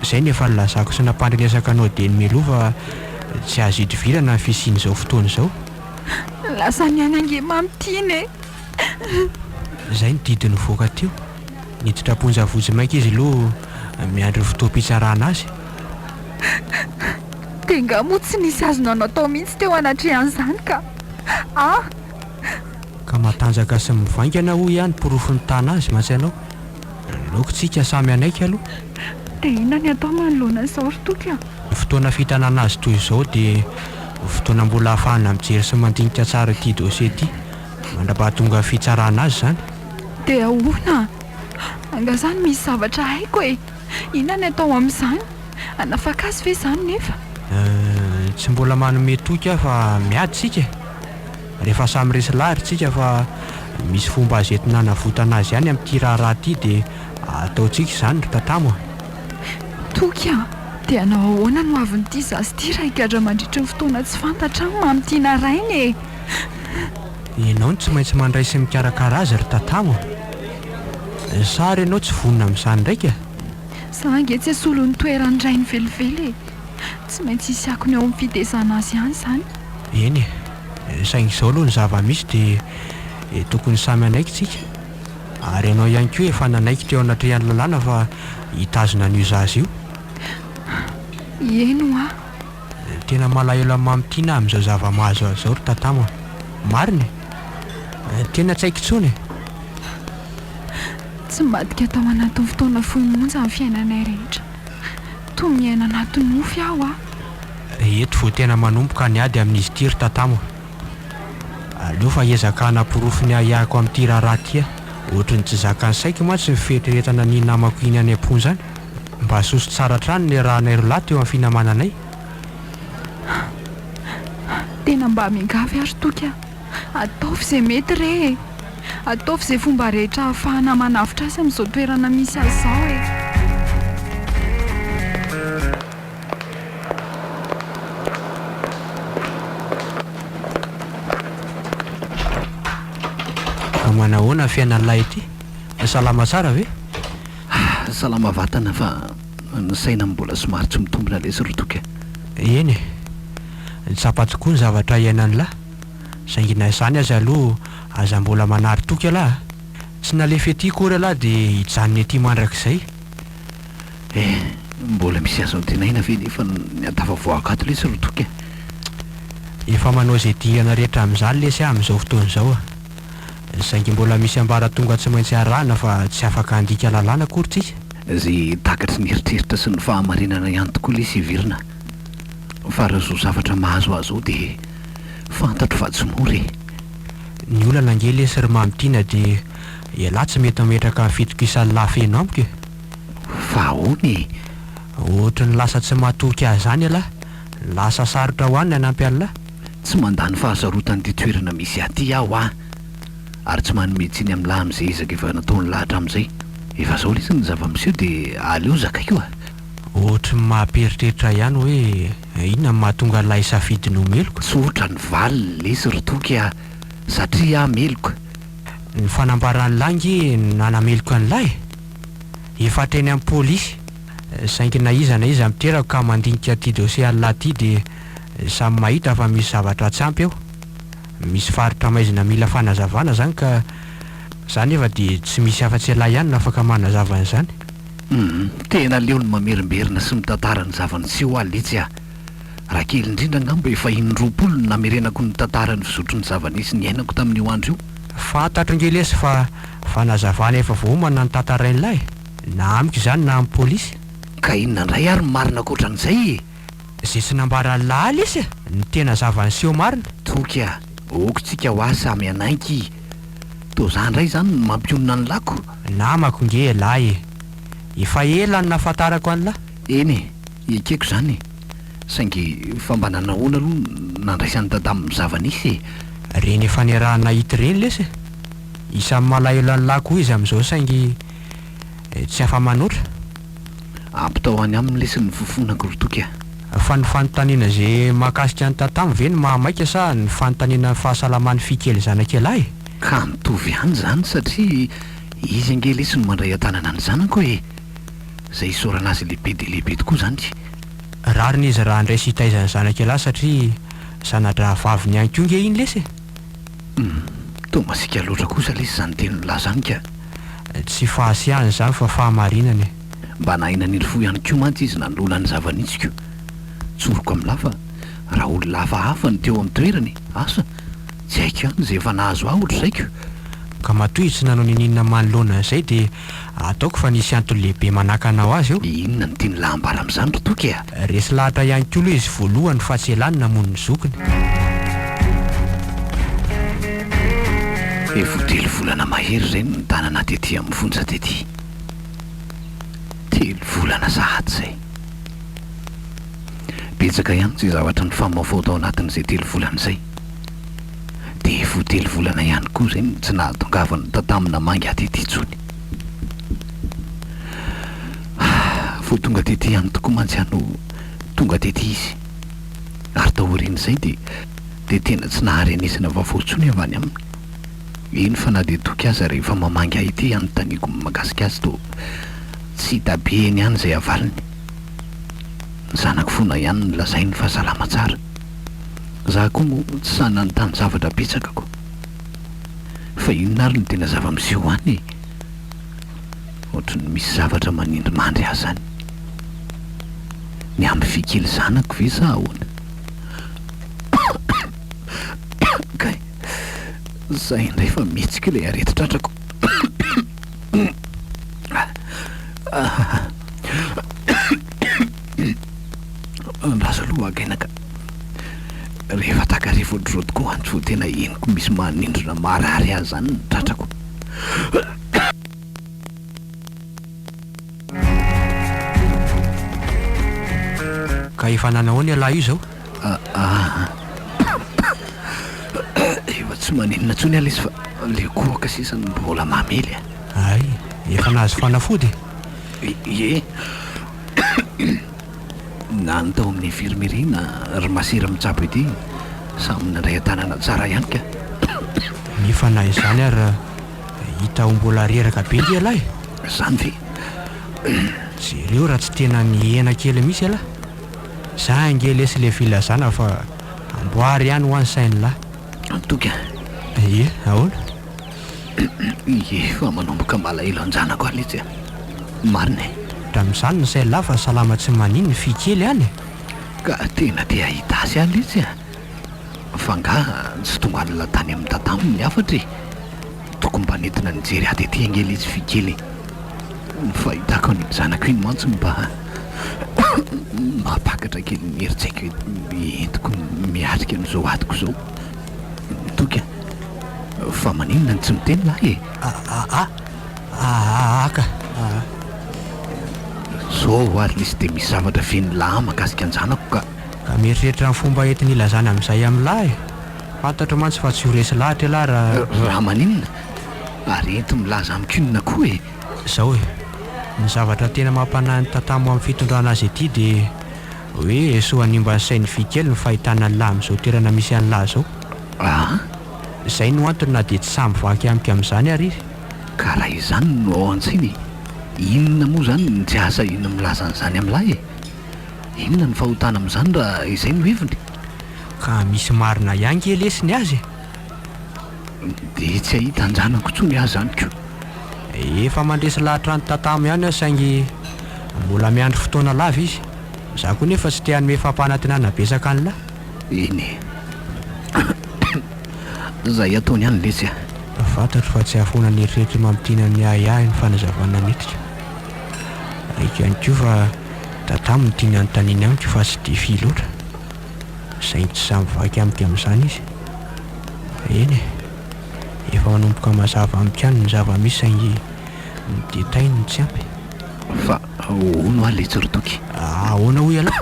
Izay no efa nilazako sy nampandrenesako anao dieny mialoha fa tsy azo idivirana ny fisian'izao fotoana izao. Lasa niaina ange Mamy tiana e! Izay ny didy nivoaka teo. Niditra am-ponja vonjimaika izy aloha miandry ny fotoam-pitsarana azy. Dia nga moa tsy nisy azonao natao mihitsy teo anatrehan'izany ka! Ah! Ka matanjaka sy mivaingana hoy aho ny porofo nitana azy mantsy anao. Laoko tsika samy hanaiky aloha. Dia inona ny atao manoloana an'izao ry Toky a? Ny fotoana fitanana azy toy izao dia fotoana mbola ahafahana mijery sy mandinika tsara ity dossier ity mandra-pahatonga ny fitsarana azy izany. Dia ahoana? Angaha izany misy zavatra haiko e? Inona ny atao amin'izany? Hanafaka azy ve izany nefa? Tsy mbola manome toky aho fa miady isika e! Rehefa samy resy lahatra isika fa misy fomba azo entina hanavotana azy ihany amin'ity raharaha ity dia ataontsika izany ry Tatamo a! Toky a! Dia hanao ahoana no avin'ity zaza ity raha higadra mandritry ny fotoana tsy fantatra any Mamy tiana rainy e! Ianao no tsy maintsy mandray sy mikarakara azy ry Tatamo a! Sa ary ianao tsy vonona amin'izany ndraika? Za ange tsy hasolo ny toeran'ny rainy velively e! Tsy maintsy hisy akony eo amin'ny fitezana azy ihany izany. Eny e! Saingy izao aloha ny zava-misy dia tokony samy hanaiky tsika. Ary ianao ihany koa efa nanaiky teo anatrehan'ny lalàna fa hitazona an'io zaza io. Eny hoa. Tena malahelo an'i Mamy Tiana aho amin'izao zava-mahazo azy izao ry Tatamo a! Marina e! Tena tsy haiko intsony e! Tsy nivadika tao anatin'ny fotoana fohy monja ny fiainanay rehetra. Toa miaina anaty nofy aho a! Eto vao tena manomboka ny ady amin'izy ity ry Tatamo a! Aleo fa hiezaka hanaporofo ny ahiahiko amin'ity raharaha ity aho. Ohatry ny tsy zakan'ny saiko mantsy ny fieritreretana an'iny namako iny any am-ponja any. Mba soso tsara hatrany ny niarahanay roalahy teo amin'ny finamananay. Tena mba miangavy aho ry Toky a! Ataovy izay mety re e! Ataovy izay fomba rehetra ahafahana manavotra azy amin'izao toerana misy azy izao e! Fa manahoana ny fiainan'ilay ity? Salama tsara ve? Salama vatana fa ny saina mbola somary tsy mitombina lesy ry Toky a! Eny e! Tsapa tokoa ny zavatra iainan'lah. Saingy na izany aza aloha aza mbola manary toky ialahy a! Tsy nalefa ety akory ialahy dia hijanona ety mandrakizay. Eh! Mbola misy azo antenaina ve nefa ny hahatafavoahako ato lesy ry Toky a? Efa manao izay dingana rehetra amin'izany lesy aho amin'izao fotoana izao a! Saingy mbola misy ambaratonga tsy maintsy arahina fa tsy afaka handika lalàna akory tsika. Izay takatry ny eritreritra sy ny fahamarinana ihany tokoa lesy heverina fa raha izao zavatra mahazo ahy izao dia Fantatro fa tsy mora e! Ny olana ange lesy ry Mamy Tiana dia ialahy tsy mety mametraka ny fitokisan'lah feno amiko e! Fa ahoana e? Ohatry ny lasa tsy matoky ahy izany ialahy, lasa sarotra ho ahy ny hanampy an'lah. Tsy mandà ny fahasarotan'ity toerana misy ahy ity aho an! Ary tsy manome tsiny amin'lah amin'izay ezaka efa nataon'lah hatramin'izay. Efa izao lesy ny zava-miseho dia aleo zakaiko a! Ohatry ny maha-mpieritreritra ihany hoe inona no mahatonga an'ilay safidy ny ho meloka? Tsotra ny valiny lesy ry Toky a! Satria aho meloka. Ny fanambaran'lah ange no nanameloka an'lah e! Efa hatreny amin'ny polisy. Saingy na iza na iza miteraka ka mandinika ity dossier an'lah ity dia samy mahita fa misy zavatra tsy ampy eo. Misy faritra maizina mila fanazavana izany ka za nefa dia tsy misy afa-tsy ialahy ihany no afaka manazava an'izany. Humm, tena leo ny mamerimberina sy mitantara ny zava-niseho aho letsy ah. Raha kely indrindra angamba efa in-roapolo no namerenako nitantara ny fizotry ny zava-nisy niainako tamin'io andro io. Fantatro nge lesy fa fanazavana efa voaomana ny tantarain'lah e! Na amiko izany na amin'ny polisy. Ka inona indray ary ny marina ankoatran'izay e? Izay tsy nambaran'lah lesy e! Ny tena zava-niseho marina. Toky a! Ok tsika hoa samy hanaiky. Toa za ndray zany no mampionona an'lah ko! Namako nge elah e! Efa ela no nahafantarako an'lah. Eny e! Ekeko izany e! Saingy fa mba nanahoana aloha no nandraisan'i Dadam ny zava-nisy e? Reny efa niaraha-nahita ireny lesy e! Isan'ny malahelo an'lah koa izy amin'izao saingy tsy afa-manoatra. Ampitao any aminy lesy ny fofonako ry Toky a! Fa ny fanontaniana izay mahakasika an'i Tatamo ve no mahamaika sa ny fanontaniana ny fahasalaman'i Fikely zanak'ialahy e? Ka mitovy ihany izany satria izy ange lesy no mandray an-tanana ny zanako e! Izay isaorana azy lehibe dia lehibe tokoa izany. Rariny izy raha handray sy hitaiza ny zanak'ialahy satria zana-drahavaviny ihany koa nge iny lesy e! Humm, toa masiaka loatra kosa lesy izany tenin'lah izany ka! Tsy fahasiahana izany fa fahamarinana e! Mba nahay nanindry fo ihany koa mantsy izy nanoloana ny zava-nitsiko. Tsoriko amin'lah fa raha olona hafahafa no teo amin'ny toerany, asa, tsy haiko ihany izay efa nahazo ahy ohatr'izay ko! Ka matoa izy tsy nanao n'inon'inona manoloana an'izay dia ataoko fa nisy antony lehibe manakana ho azy eo. Inona no tian'lah ambara amin'izany ry Toky a? Resy lahatra ihany koa aloha izy voalohany fa tsy elah no namono ny zokiny. Efa ho telo volana mahery izay no nitanana tety amin'ny fonja tety. Telo volana sahady izay. Betsaka ihany izay zavatra nifamaofao tao anatin'izay telo volana izay. Dia efa ho telo volana ihany koa izay no tsy nahatongavany tatamo namangy ahy tety intsony. Vao tonga tety ihany tokoa mantsy aho no tonga tety izy. Ary taorian'izay dia dia tena tsy naharenesana vaovao intsony avy any aminy. Eny fa na dia Toky aza rehefa mamangy ahy ity anontaniako ny mahakasika azy toa tsy hita be eny ihany izay havaliny. Ny zanako fona ihany no lazainy fa salama tsara. Za koa moa tsy sahy nanontany zavatra betsaka ko. Fa inona ary no tena zava-miseho any e? Ohatry ny misy zavatra manindry mandry ahy zany. Ny amin'ny fikely zanako ve sa ahoana? Kay, zay indray fa mihetsika ilay aretin-tratrako. Andraso aloha hagaina ka. Rehefa takariva ohatr'izao tokoa mantsy vao tena henoko misy manindrona marary ahy izany ny tratrako. Ka efa nanahoana ialahy io izao? Aa. Efa tsy maninona intsony aho lesy fa le kohaka sisa no mbola mamely a. Hay, efa nahazo fanafody e? Ie. Na ny tao amin'ny infirmerie na ry masera mitsabo ety, samy nandray an-tanana tsara ihany ka. Nefa na izany ary hita ho mbola reraka be nge ialahy e! Izany ve? Jereo raha tsy tena nihena kely mihitsy ialahy. Za ange lesy le filazana fa amboary ihany hoa ny sain'lah. Toky a! Ie, ahoana? Ie, fa manomboka malahelo an-janako aho letsy a! Marina e! Tamin'izany ny sain'lah fa salama tsy manin ny fy kely any e! Ka tena te hahita azy aho letsy a! Fa angaha tsy tonga alina tany amin'ny tatamo ny hafatra e! Tokony mba nentina nijery ahy tety ange letsy fy kely e! Ny fahitako an'iny zanako iny mantsy mba mampakatra kely ny herin-tsaiko entiko miatrika an'izao adiko izao. Toky a! Fa maninona no tsy miteny lahy e? Aa! Aa ka! Aa! Zao ary lesy dia misy zavatra fen'lah mahakasika an-janako ka. Ka mieritreritra ny fomba entiny hilazana amin'izay amin'lah e! Fantatro mantsy fa tsy ho resy lahatra ialahy raha. Raha maninona? Ary ento milaza amiko inona koa e? Zao e! Ny zavatra tena mampanahy ny tatamo amin'ny fitondrana azy ity dia hoe soa hanimba ny sain'i Vy kely ny fahitana an'lah amin'izao toerana misy an'lah izao. Aa! Izay no antony na dia tsy sahy mivaky amiko amin'izany ary izy. Ka raha izany no ao an-tsaina e! Inona moa izany no tsy ahasahiana milaza an'izany amin'lahy e? Inona no fahotana amin'izany raha izay no heviny? Ka misy marina ihany nge lesy ny azy e! Dia tsy hahita an-janako intsony aho izany ko! Efa mandresy lahatra an'i Tatamo ihany aho saingy mbola miandry fotoana lava izy. Za koa nefa tsy te hanome fampanantenana betsaka an'lah. Eny e. Zay ataony ihany lesy a. Fantatro fa tsy hahafoana ny eritreritry Mamitiana ny ahiahy ny fanazavana nentika. Haiko ihany koa fa Tatamo no tiany hanontaniana amiko fa tsy dia fy loatra. Saingy tsy sahy mivaky amiko amin'izany izy. Eny e. Efa manomboka mazava amiko ihany ny zava-misy saingy ny détail no tsy ampy. Fa hono hoa letsy ry Toky? Ahoana hoy ialahy?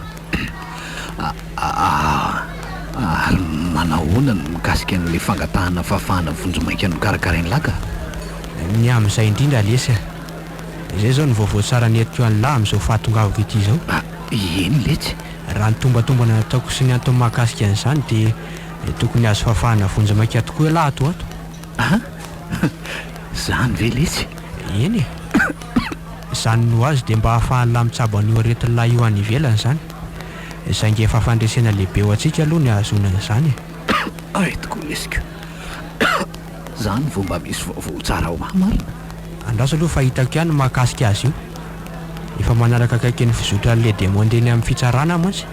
Ary manahoana ny mikasika an'ilay fangatahana fahafahana vonjimaika nokarakarain'lah ka? Ny amin'izay indrindra lesy a! Izay izao no vaovao tsara nentiko an'lah amin'izao fahatongavako ety izao. Eny letsy! Raha ny tombatombana nataoko sy ny antony mahakasika an'izany dia tokony hahazo fahafahana vonjimaika tokoa ialahy ato ho ato. An! Zany ve letsy? Eny e! Izany no azy dia mba ahafahan'lah mitsabo an'io aretin'lah io any ivelany izany. Saingy efa fandresena lehibe ho antsika aloha ny ahazoana an'izany e! Hay tokoa lesy ko! Zany vao mba misy vaovao tsara ho ahy marina. Andraso aloha fa hitako ihany ny mahakasika azy io. Efa manaraka akaiky ny fizotran'ilay demande eny amin'ny fitsarana aho mantsy.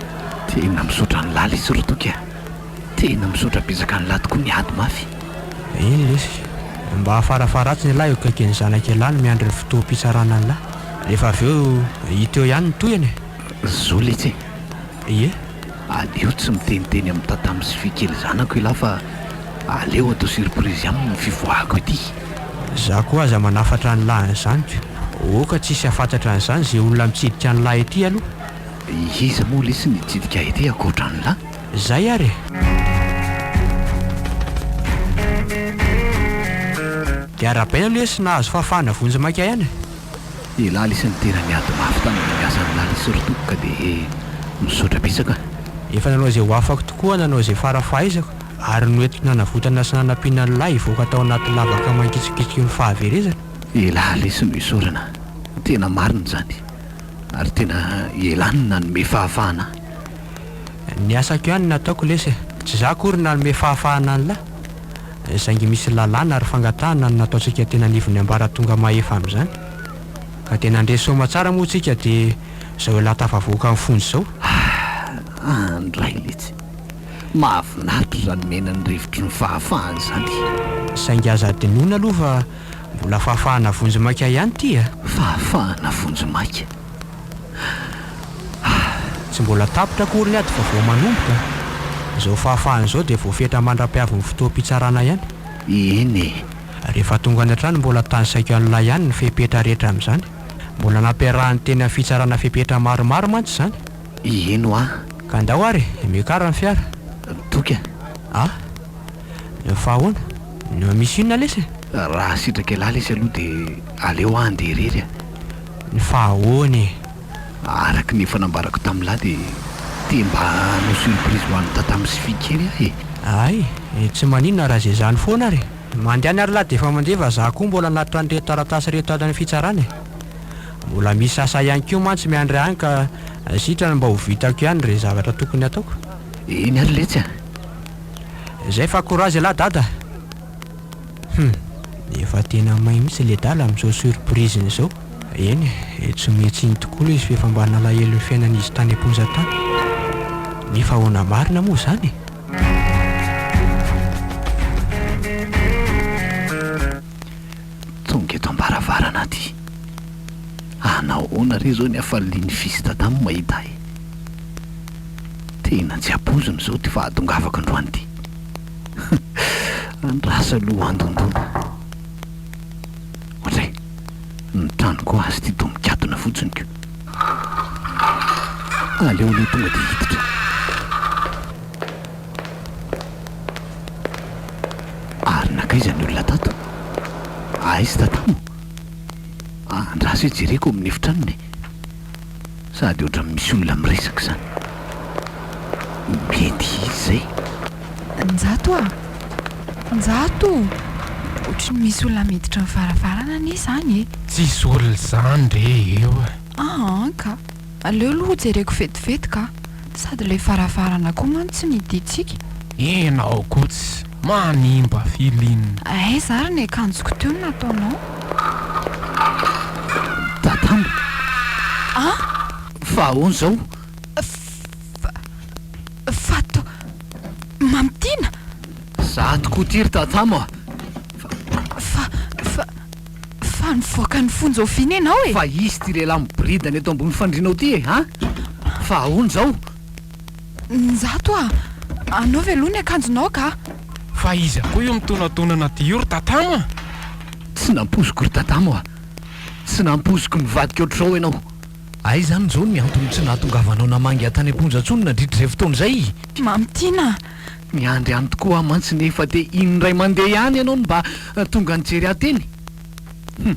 Tena misaotra an'lah lesy ry Toky a! Tena misaotra betsaka an'lah tokoa niady mafy. Eny lesy, mba farafaharatsiny ialahy eo akaikin'ny zanak'ialahy no miandry ny fotoam-pitsarana an'lah. Rehefa avy eo hita eo ihany ny tohiny e! Zo letsy e! Ie. Aleo tsy miteniteny amin'i Tatamo sy Fikely zanako ialahy fa aleo atao surprise aminy ny fivoahako ity. Za koa aza manafatra an'lah an'izany ko. Oka tsisy hafantatra an'izany ze olona mitsidika an'lah ety aloha. Iza moa lesy ny hitsidika ahy ety ankoatra an'lah? Zay ary e! Dia arahabaina lesy nahazo fahafahana vonjimaika ihany e! Elah lesy ny tena niady mafy tamin'ny asan'lah lesy ry Toky ka dia misaotra betsaka. Efa nanao izay ho afako tokoa aho nanao izay fara fahaizako ary noentiko nanavotana sy nanampiana an'lah hivoaka tao anaty lavaka mangitsokitsoky ny fahaverezana. Elah lesy no isaorana, tena marina izany ary tena elah no nanome fahafahana ahy. Ny asako ihany no nataoko lesy e! Tsy za akory no nanome fahafahana an'lah. Saingy misy lalàna ary fangatahana no nataontsika teny anivon'ny ambaratonga mahefa amin'izany. Ka dia nandresy soamatsara moa tsika dia izao elah tafavoaka ny fonja izao. Andray letsy. Mahafinaritra izany miaina ny rivotry ny fahafahana izany. Saingy aza adinoina aloha fa mbola fahafahana vonjimaika ihany ity a! Fahafahana vonjimaika. Tsy mbola tapitra akory ny ady fa vao manomboka. Izao fahafahana izao dia voafetra mandra-piavin'ny fotoam-pitsarana ihany. Eny e! Rehefa tonga any an-trano mbola tanisaiko an'ilay ihany ny fepetra rehetra amin'izany. Mbola nampiarahany teny amin'ny fitsarana fepetra maromaro mantsy izany. Eny hoa! Ka ndao ary e! Miakara ny fiara. Toky a! Ah! Fa ahoana? Misy inona lesy e? Raha sitrak'ialahy lesy aloha dia aleo aho handeha irery a! Ny fa ahoana e? Araka ny efa nambarako tamin'lah dia te mba hanao surprise ho an'i Tatamo sy Fy kely aho e! Hay, tsy maninona raha izay izany foana ary e! Mandehana ary lah dia efa mandeha fa za koa mbola hanatitra an'ireto taratasy ireto any amin'ny fitsarana e! Mbola misy asa ihany koa mantsy miandry ahy any ka sitrany mba ho vitako ihany ireo zavatra tokony hataoko. Eny ary letsy a! Zay fa courage elah dada! Hum! Efa tena may mihitsy ledala amin'izao surprise-ny izao. Eny e, tsy ometsiny tokoa ilay izy f'efa mba nalahelo ny fiainan'izy tany am-ponja tany. Nefa ahoana marina moa izany e? Tonga eto am-baravarana aty. Anahoana re izao ny hafalian'i Fils Tatamo mahita ahy. Tena tsy ampoizina izao ity fahatongavako androany ity. Andraso aloha handondona. Ohatray, ny tranoko azy ity toa mikatona fotsiny ko. Aleo aloha tonga dia hiditra. Ary nankaiza ny olona tato? Aiza Tatamo? Andraso hijereko ao amin'ny efitranony e. Sady ohatran'ny misy olona miresaka izany. Mety izy izay. Njato a! Njato! Ohatry ny misy olona miditra ny varavarana anie izany e! Tsisy olona izany re eo e! Aa ka! Aleo aloha hojereko vetivety ka! Sady ilay varavarana koa mantsy tsy nidintsika. Enao koa tsy manimba feeling. Aiza ary ny akanjoko teo no nataonao? Tatamo! A! Fa ahoana izao? Fa, fa to, Mamitiana! Za tokoa ty ry Tatamo a! Fa, fa, fa nivoaka ny fonja oviana ianao e? Fa izy ty lehilahy miboridana eto ambony fandrianao ty e, an! Fa ahoana izao? Njato a! Anaovy aloha ny akanjonao ka! Fa iza koa io mitonatonana aty io ry Tatamo a? Tsy nampoiziko ry Tatamo a! Tsy nampoiziko nivadika ohatr'izao ianao. Aiza any izao ny antony tsy nahatongavanao namangy ahy tany am-ponja intsony nandritra izay fotoana izay? Mamitiana a! Miandry any tokoa aho mantsy nefa dia indray mandeha ihany ianao no mba tonga nijery ahy teny. Hum.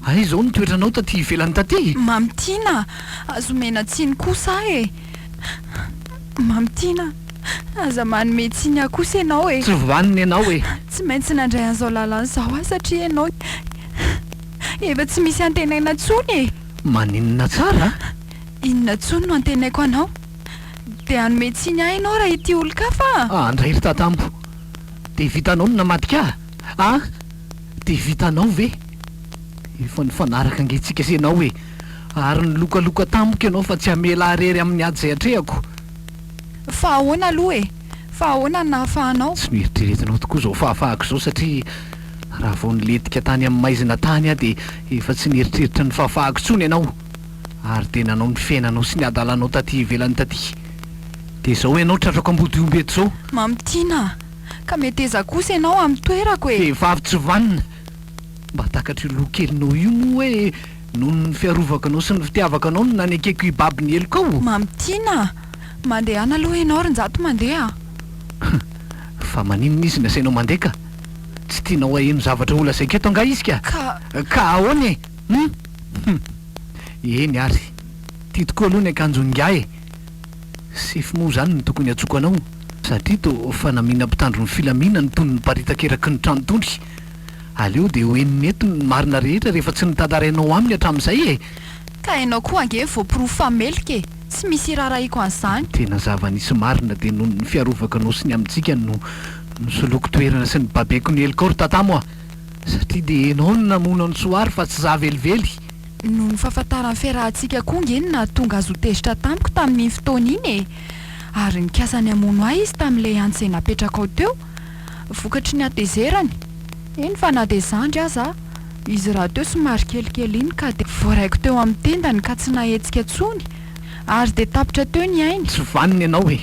Aiza izao ny toetranao taty ivelany taty? Mamitiana a! Aza omena tsiny kosa aho e! Mamitiana a! Aza manome tsiny ahy kosa ianao e! Tsy vanona ianao e! Tsy maintsy nandray an'izao lalana izao aho satria ianao efa tsy misy antenaina intsony e! Maninona tsara a? Inona intsony no antenaiko anao? Dia hanome tsiny ahy ianao raha ity olon-kafa a! Andray ry Tatambo! Dia vitanao ny namadika ahy a! Dia vitanao ve? Efa nifanaraka ange tsika sy ianao e! Ary nilokaloka tamiko ianao fa tsy hamela ahy irery amin'ny ady izay atrehako. Fa ahoana aloha e? Fa ahoana no nahafahanao? Tsy noeritreretinao tokoa izao fahafahako izao satria raha vao nilentika tany amin'ny maizina tany aho dia efa tsy nieritreritra ny fahafahako intsony ianao. Ary dia nanao ny fiainanao sy ny hadalanao taty ivelany taty. Dia izao ianao tratrako ambodiomby eto izao. Mamy Tiana a! Ka meteza kosa ianao amin'ny toerako e! Vehivavy tsy vanona! Mba takatr'io loha kelinao io moa hoe noho ny fiarovako anao sy ny fitiavako anao no nanekeko hibaby ny helokao? Mamy Tiana a! Mandehana aloha ianao ry Njato mandeha a! Fa maninona izy no asainao mandeha ka? Tsy tianao haheno zavatra holazaiko eto angaha izy ka? Ka. Ka ahoana e? Hum! Hum! Eny ary. Ity tokoa aloha ny akanjon'ingahy e! Sefo moa izany no tokony hiantsoako anao, satria toa fanamiana mpitandro ny filaminana itony miparitaka eraky ny trano itony. Aleo dia ho henony eto ny marina rehetra rehefa tsy notantarainao aminy hatramin'izay e! Ka ianao koa ange voaporofo fa meloka e! Tsy misy iraharahiako an'izany. Tena zava-nisy marina dia noho ny fiarovako anao sy ny amintsika no nisoloako toerana sy nibabeko ny helokao ry Tatamo a! Satria dia ianao no namono an'i Soary fa tsy za velively. Noho ny fahafantaran'ny fiarahantsika koa nge no nahatonga azy ho tezitra tamiko tamin'iny fotoana iny e! Ary nikasa ny hamono ahy izy tamin'ilay antsy izay napetrakao teo. Vokatry ny hatezerany. Eny fa na dia zandry aza aho. Izy rahateo somary kelikely iny ka dia voaraiko teo amin'ny tendany ka tsy nahetsika intsony. Ary dia tapitra teo ny ainy. Tsy vanona ianao e!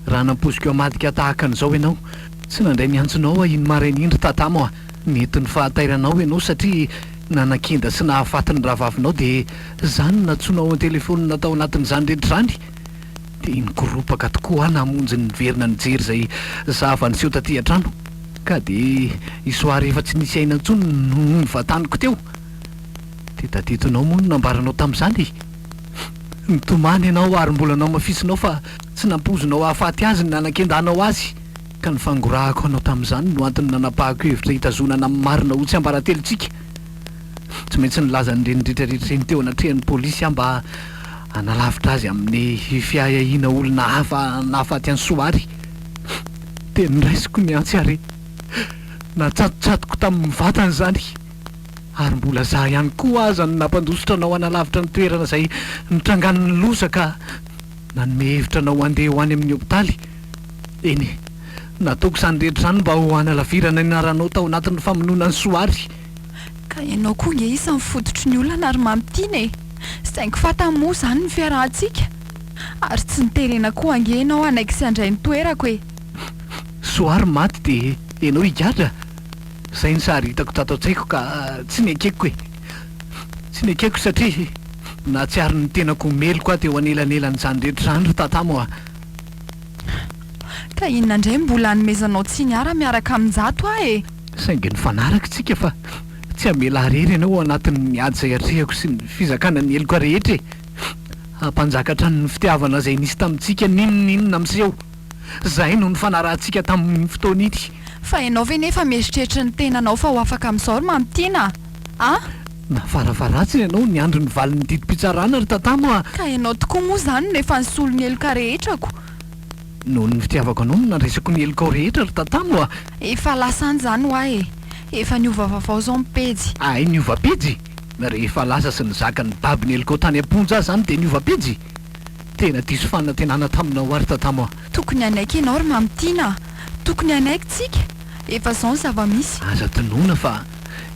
Raha nampoiziko hamadika tahaka an'izao ianao, tsy nandray ny antsonao aho iny maraina iny ry Tatamo a! Nentin'ny fahatairanao ianao satria nanakenda sy nahafaty ny rahavavinao dia za no nantsoinao an-telefaonina tao anatin'izany rehetra izany. Dia nikoropaka tokoa aho namonjy niverina nijery izay zava-niseho taty an-trano ka dia i Soa rehefa tsy nisy aina intsony no novantaniko teo. Dia tadidinao moa ny nambaranao tamin'izany e? Nitomany ianao ary mbola namafisinao fa tsy nampoizinao hahafaty azy ny nanakendanao azy. Ka ny fangorahako anao tamin'izany no antony nanapahako hevitra hitazonana amin'ny marina ho tsiambaratelontsika. Tsy maintsy nilaza an'ireny rehetrarehetra ireny teo anatrehan'ny polisy aho mba hanalavitra azy amin'ny fiahiahiana olona hafa nahafaty an'i Soary. Dia noraisiko ny antsy ary natsatotsatoko tamin'ny vatany izany. Ary mbola za ihany koa aza no nampandositra anao hanalavitra ny toerana izay nitrangan'ny loza ka nanome hevitra anao handeha ho any amin'ny hopitaly. Eny e, nataoko izany rehetra izany mba ho hanalavirana ny anaranao tao anatin'ny famonoana an'i Soary. Ka ianao koa nge isan'ny fototry ny olana ry Mamitiana e! Saingy fantany moa izany ny fiarahantsika? Ary tsy niterena koa ange ianao hanaiky sy handray ny toerako e! Soary maty dia ianao higadra? Izay ny sary hitako tato an-tsaiko ka tsy nekeko e! Tsy nekeko satria nahatsiaro ny tenako ho meloka aho teo anelanelan'izany rehetra izany ry Tatamo a! Ka inona indray mbola hanomezanao tsiny ahy raha miaraka amin'Njato aho e! Saingy nifanaraka isika fa tsy hamela ahy irery ianao ao anatin'ny ady izay atrehako sy ny fizakana ny heloka rehetra e! Hampanjaka hatrany ny fitiavana izay nisy tamintsika n'inon'inona miseho. Izay no nifanarahantsika tamin'iny fotoana iny. Fa ianao ve nefa mieritreritra ny tenanao fa ho afaka amin'izao ry Mamitiana a? A! Na farafaharatsiny ianao niandry ny valin'ny didim-pitsarana ry Tatamo a! Ka ianao tokoa moa izany no efa nisolo ny heloka rehetrako. Noho ny fitiavako anao no nandraisako ny helokao rehetra ry Tatamo a! Efa lasa any izany hoa e! Efa niova vaovao izao ny pejy. Hay niova pejy? Rehefa lasa sy nizaka ny baby ny helokao tany am-ponja aho izany dia niova pejy? Tena diso fanantenana taminao aho ry Tatamo a! Tokony hanaiky ianao ry Mamitiana a! Tokony hanaiky tsika! Efa izao ny zava-misy. Aza tonona fa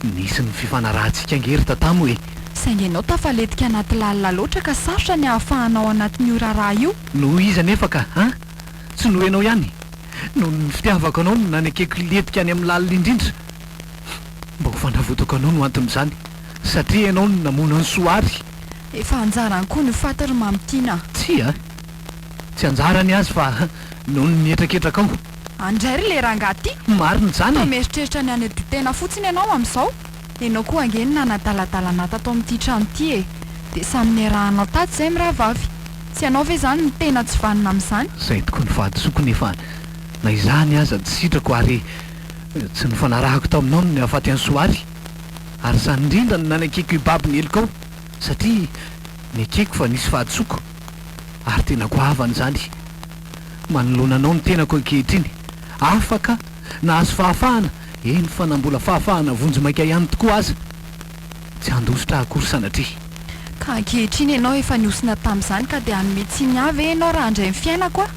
nisy ny fifanarahantsika ange ry Tatamo e! Saingy ianao tafaletika anaty lalina loatra ka sarotra ny hahafahanao anatin'io raharaha io. Noho iza anefa ka an! Tsy noho ianao ihany! Noho ny fitiavako anao no nanekeko hilentika any amin'ny lalina indrindra! Mba ho fanavotako anao no anton'izany, satria ianao no namono an'i Soary! Efa anjarany koa ny ho faty ry Mamitiana a! Tsia! Tsy anjarany azy fa noho ny hetraketrakao. Andray ry le rangahy ty! Marina izany e! Toa mieritreritra ny hanadio tena fotsiny ianao amin'izao? Ianao koa ange no nanadaladala anà tato amin'ity trano ity e! Dia samy niarahanao tato izay mirahavavy. Tsy ianao ve izany no tena tsy vanona amin'izany? Izay tokoa ny fahadisoako nefa na izany aza tsy sitrako ary tsy nifanarahako taminao ny hahafaty an'i Soary. Ary izany indrindra no nanekeko hibaby ny helokao satria nekeko fa nisy fahadisoako ary tena goavana izany. Manoloana anao ny tenako ankehitriny. Afaka nahazo fahafahana, eny fa na mbola fahafahana vonjimaika ihany tokoa aza. Tsy handositra aho akory sanatria. Ka ankehitriny ianao efa nihosina tamin'izany ka dia hanome tsiny ahy ve ianao raha handray ny fiainako aho?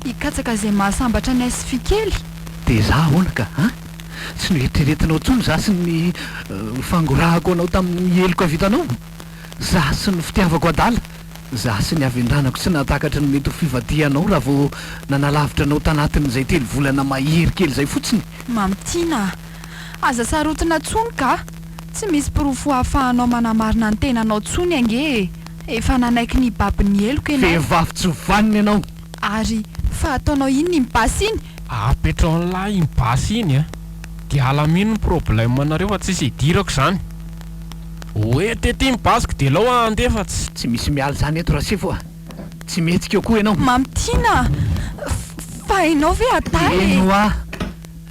Hikatsaka izay mahasambatra ny ahy sy Fikely? Dia izaho ahoana ka an? Tsy noeritreretinao intsony izaho sy ny fangorahako anao tamin'ny heloka vitanao? Izaho sy ny fitiavako adala? Izaho sy ny havendranako tsy nahatakatra ny mety ho fivadihanao raha vao nanalavitra anao tanatin'izay telovolana mahery kely izay fotsiny? Mamitiana a! Aza sarotina tsony ka! Tsy misy porofo ahafahanao manamarina ny tenanao tsony ange e! Efa nanaiky ny hibaby ny heloka ianao. Vehivavy tsy vanona ianao! Ary fa ataonao inona iny basy iny? Apetrao an'lah iny basy iny a! Dia alamino ny problème nareo fa tsisy idirako izany! Hoento ety ny basiko dia alao aho handeha fa tsy. Tsy misy miala izany eto Rasefo a! Tsy mihetsika eo koa ianao! Mamitiana a! Fa hainao ve adala e! Heno aho!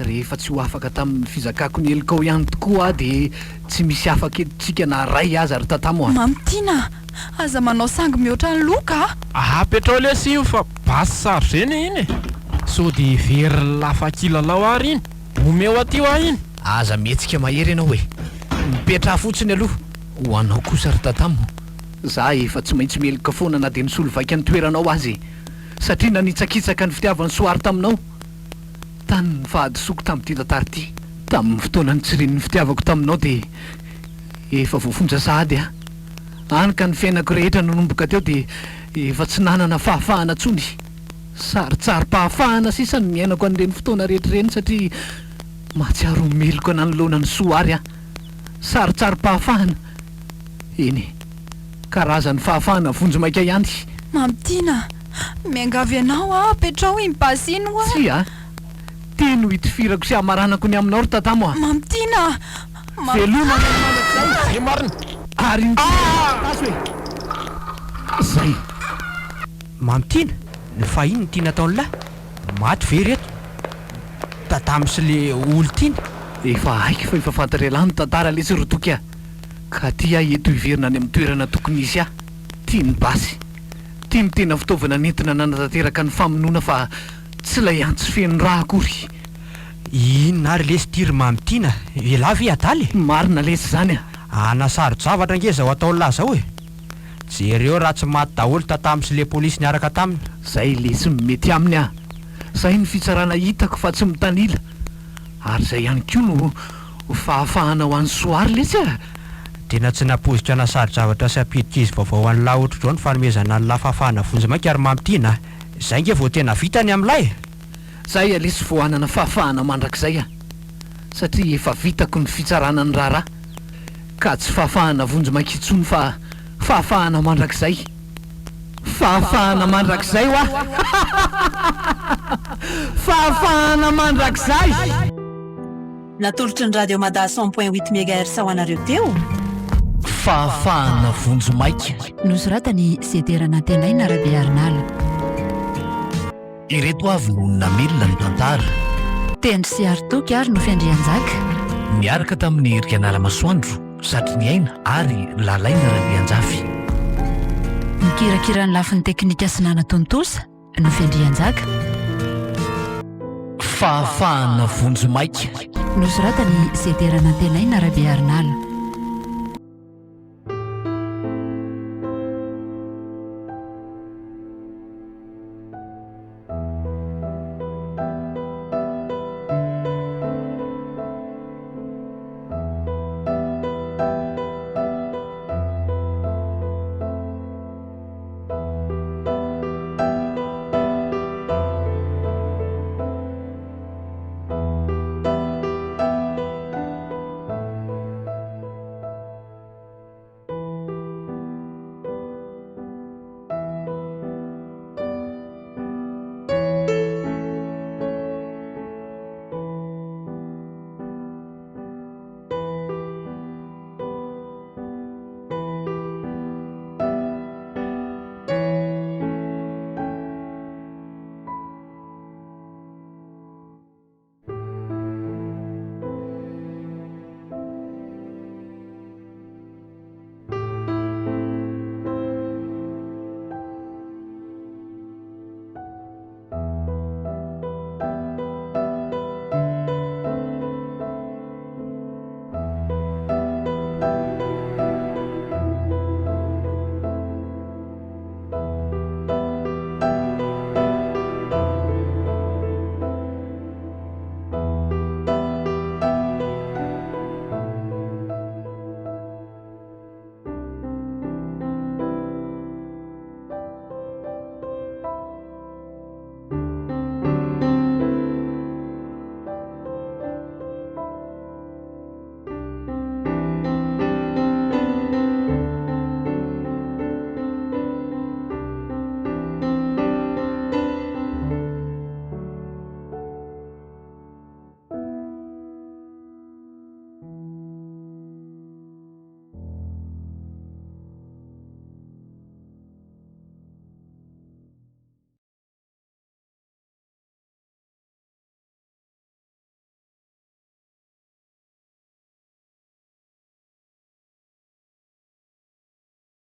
Rehefa tsy ho afaka tamin'ny fizakako ny helokao ihany tokoa aho dia tsy misy afaka eto tsika na ray aza ry Tatamo a! Mamy tiana a! Aza manao sangy mihoatra ny loka a! Apetrao lesy iny fa basy chargé-na iny e! Sao dia heverin'ny lafa kilalao ary iny? Omeo aty hoa iny! Aza mihetsika mahery ianao e! Mipetraha fotsiny aloha! Ho anao kosa ry Tatamo, za efa tsy maintsy meloka foana na dia nisolo vaika ny toeranao aza e! Satria nanitsakitsaka ny fitiavan'i Soary taminao! Tany ny fahadisoako tamin'ity tantara ity. Tamin'ny fotoana nitsirian'ny fitiavako taminao dia efa voafonja sahady aho. Hany ka ny fiainako rehetra nanomboka teo dia efa tsy nanana fahafahana intsony. Sarintsarim-pahafahana sisa no niainako an'ireny fotoana rehetra ireny satria mahatsiaro ho meloka nanoloana ny soa ary aho. Sarintsarim-pahafahana? Eny e. Karazan'ny fahafahana vonjimaika ihany. Mamitiana a! Miangavy anao aho, apetraho iny basy iny hoa! Tsia a! Ty no hitifirako sy hamaranako ny aminao ry Tatamo a! Mamitiana a! Veloma any amin'ny mandrakizay! Zay marina! Ary ny taso e! Zay! Mamitiana, fa inona ity nataon'lah? Maty ve reto? Tatamo sy le olon-tiany? Efa haiko fa efa fantatr'ialahy ny tantara lesy ry Toky a! Ka ty aho eto hiverina any amin'ny toerana tokony hisy ahy. Ty ny basy. Ty ny tena fitaovana nentina nanatanteraka ny famonoana fa tsy ilay antsy feno rà akory. Inona ary lesy ty ry Mamy Tiana? Elah ve adala e? Marina lesy izany a! Hanasaro-javatra ange izao ataon'lah zao e! Jereo raha tsy maty daholo Tatamo sy le polisy niaraka taminy. Zay lesy no mety aminy a! Zay ny fitsarana hitako fa tsy mitanila. Ary izay ihany koa no fahafahana ho an'i Soary letsy a! Tena tsy nampoiziko hanasaro-javatra sy hampidi-kizo vaovao an'lah ohatr'izao ny fanomezana an'lah fahafahana vonjimaika ry Mamy Tiana a! Zay nge vao tena vita ny amin'lah e! Zay lesy vao hanana fahafahana mandrakizay a! Satria efa vitako ny fitsarana ny raharaha ka tsy fahafahana vonjimaika intsony fa fahafahana mandrakizay! Fahafahana mandrakizay hoa! Fahafahana mandrakizay! Natolotry ny Radio Mada cent point huit megahertz ho anareo teo. Fahafahana vonjimaika. Nosoratan'i Sedera Nantenaina Rabearinala. Ireto avy no namelona ny tantara. Tendry sy Aritoky ary Nofy Andrianjaka. Niaraka tamin'i Rianala Masoandro, Satriniaina ary Lalaina Randrianjafy. Nikirakira ny lafiny teknika sy nanatontosa, Nofy Andrianjaka. Fahafahana vonjimaika. Nosoratan'i Sedera Nantenaina Rabearinala.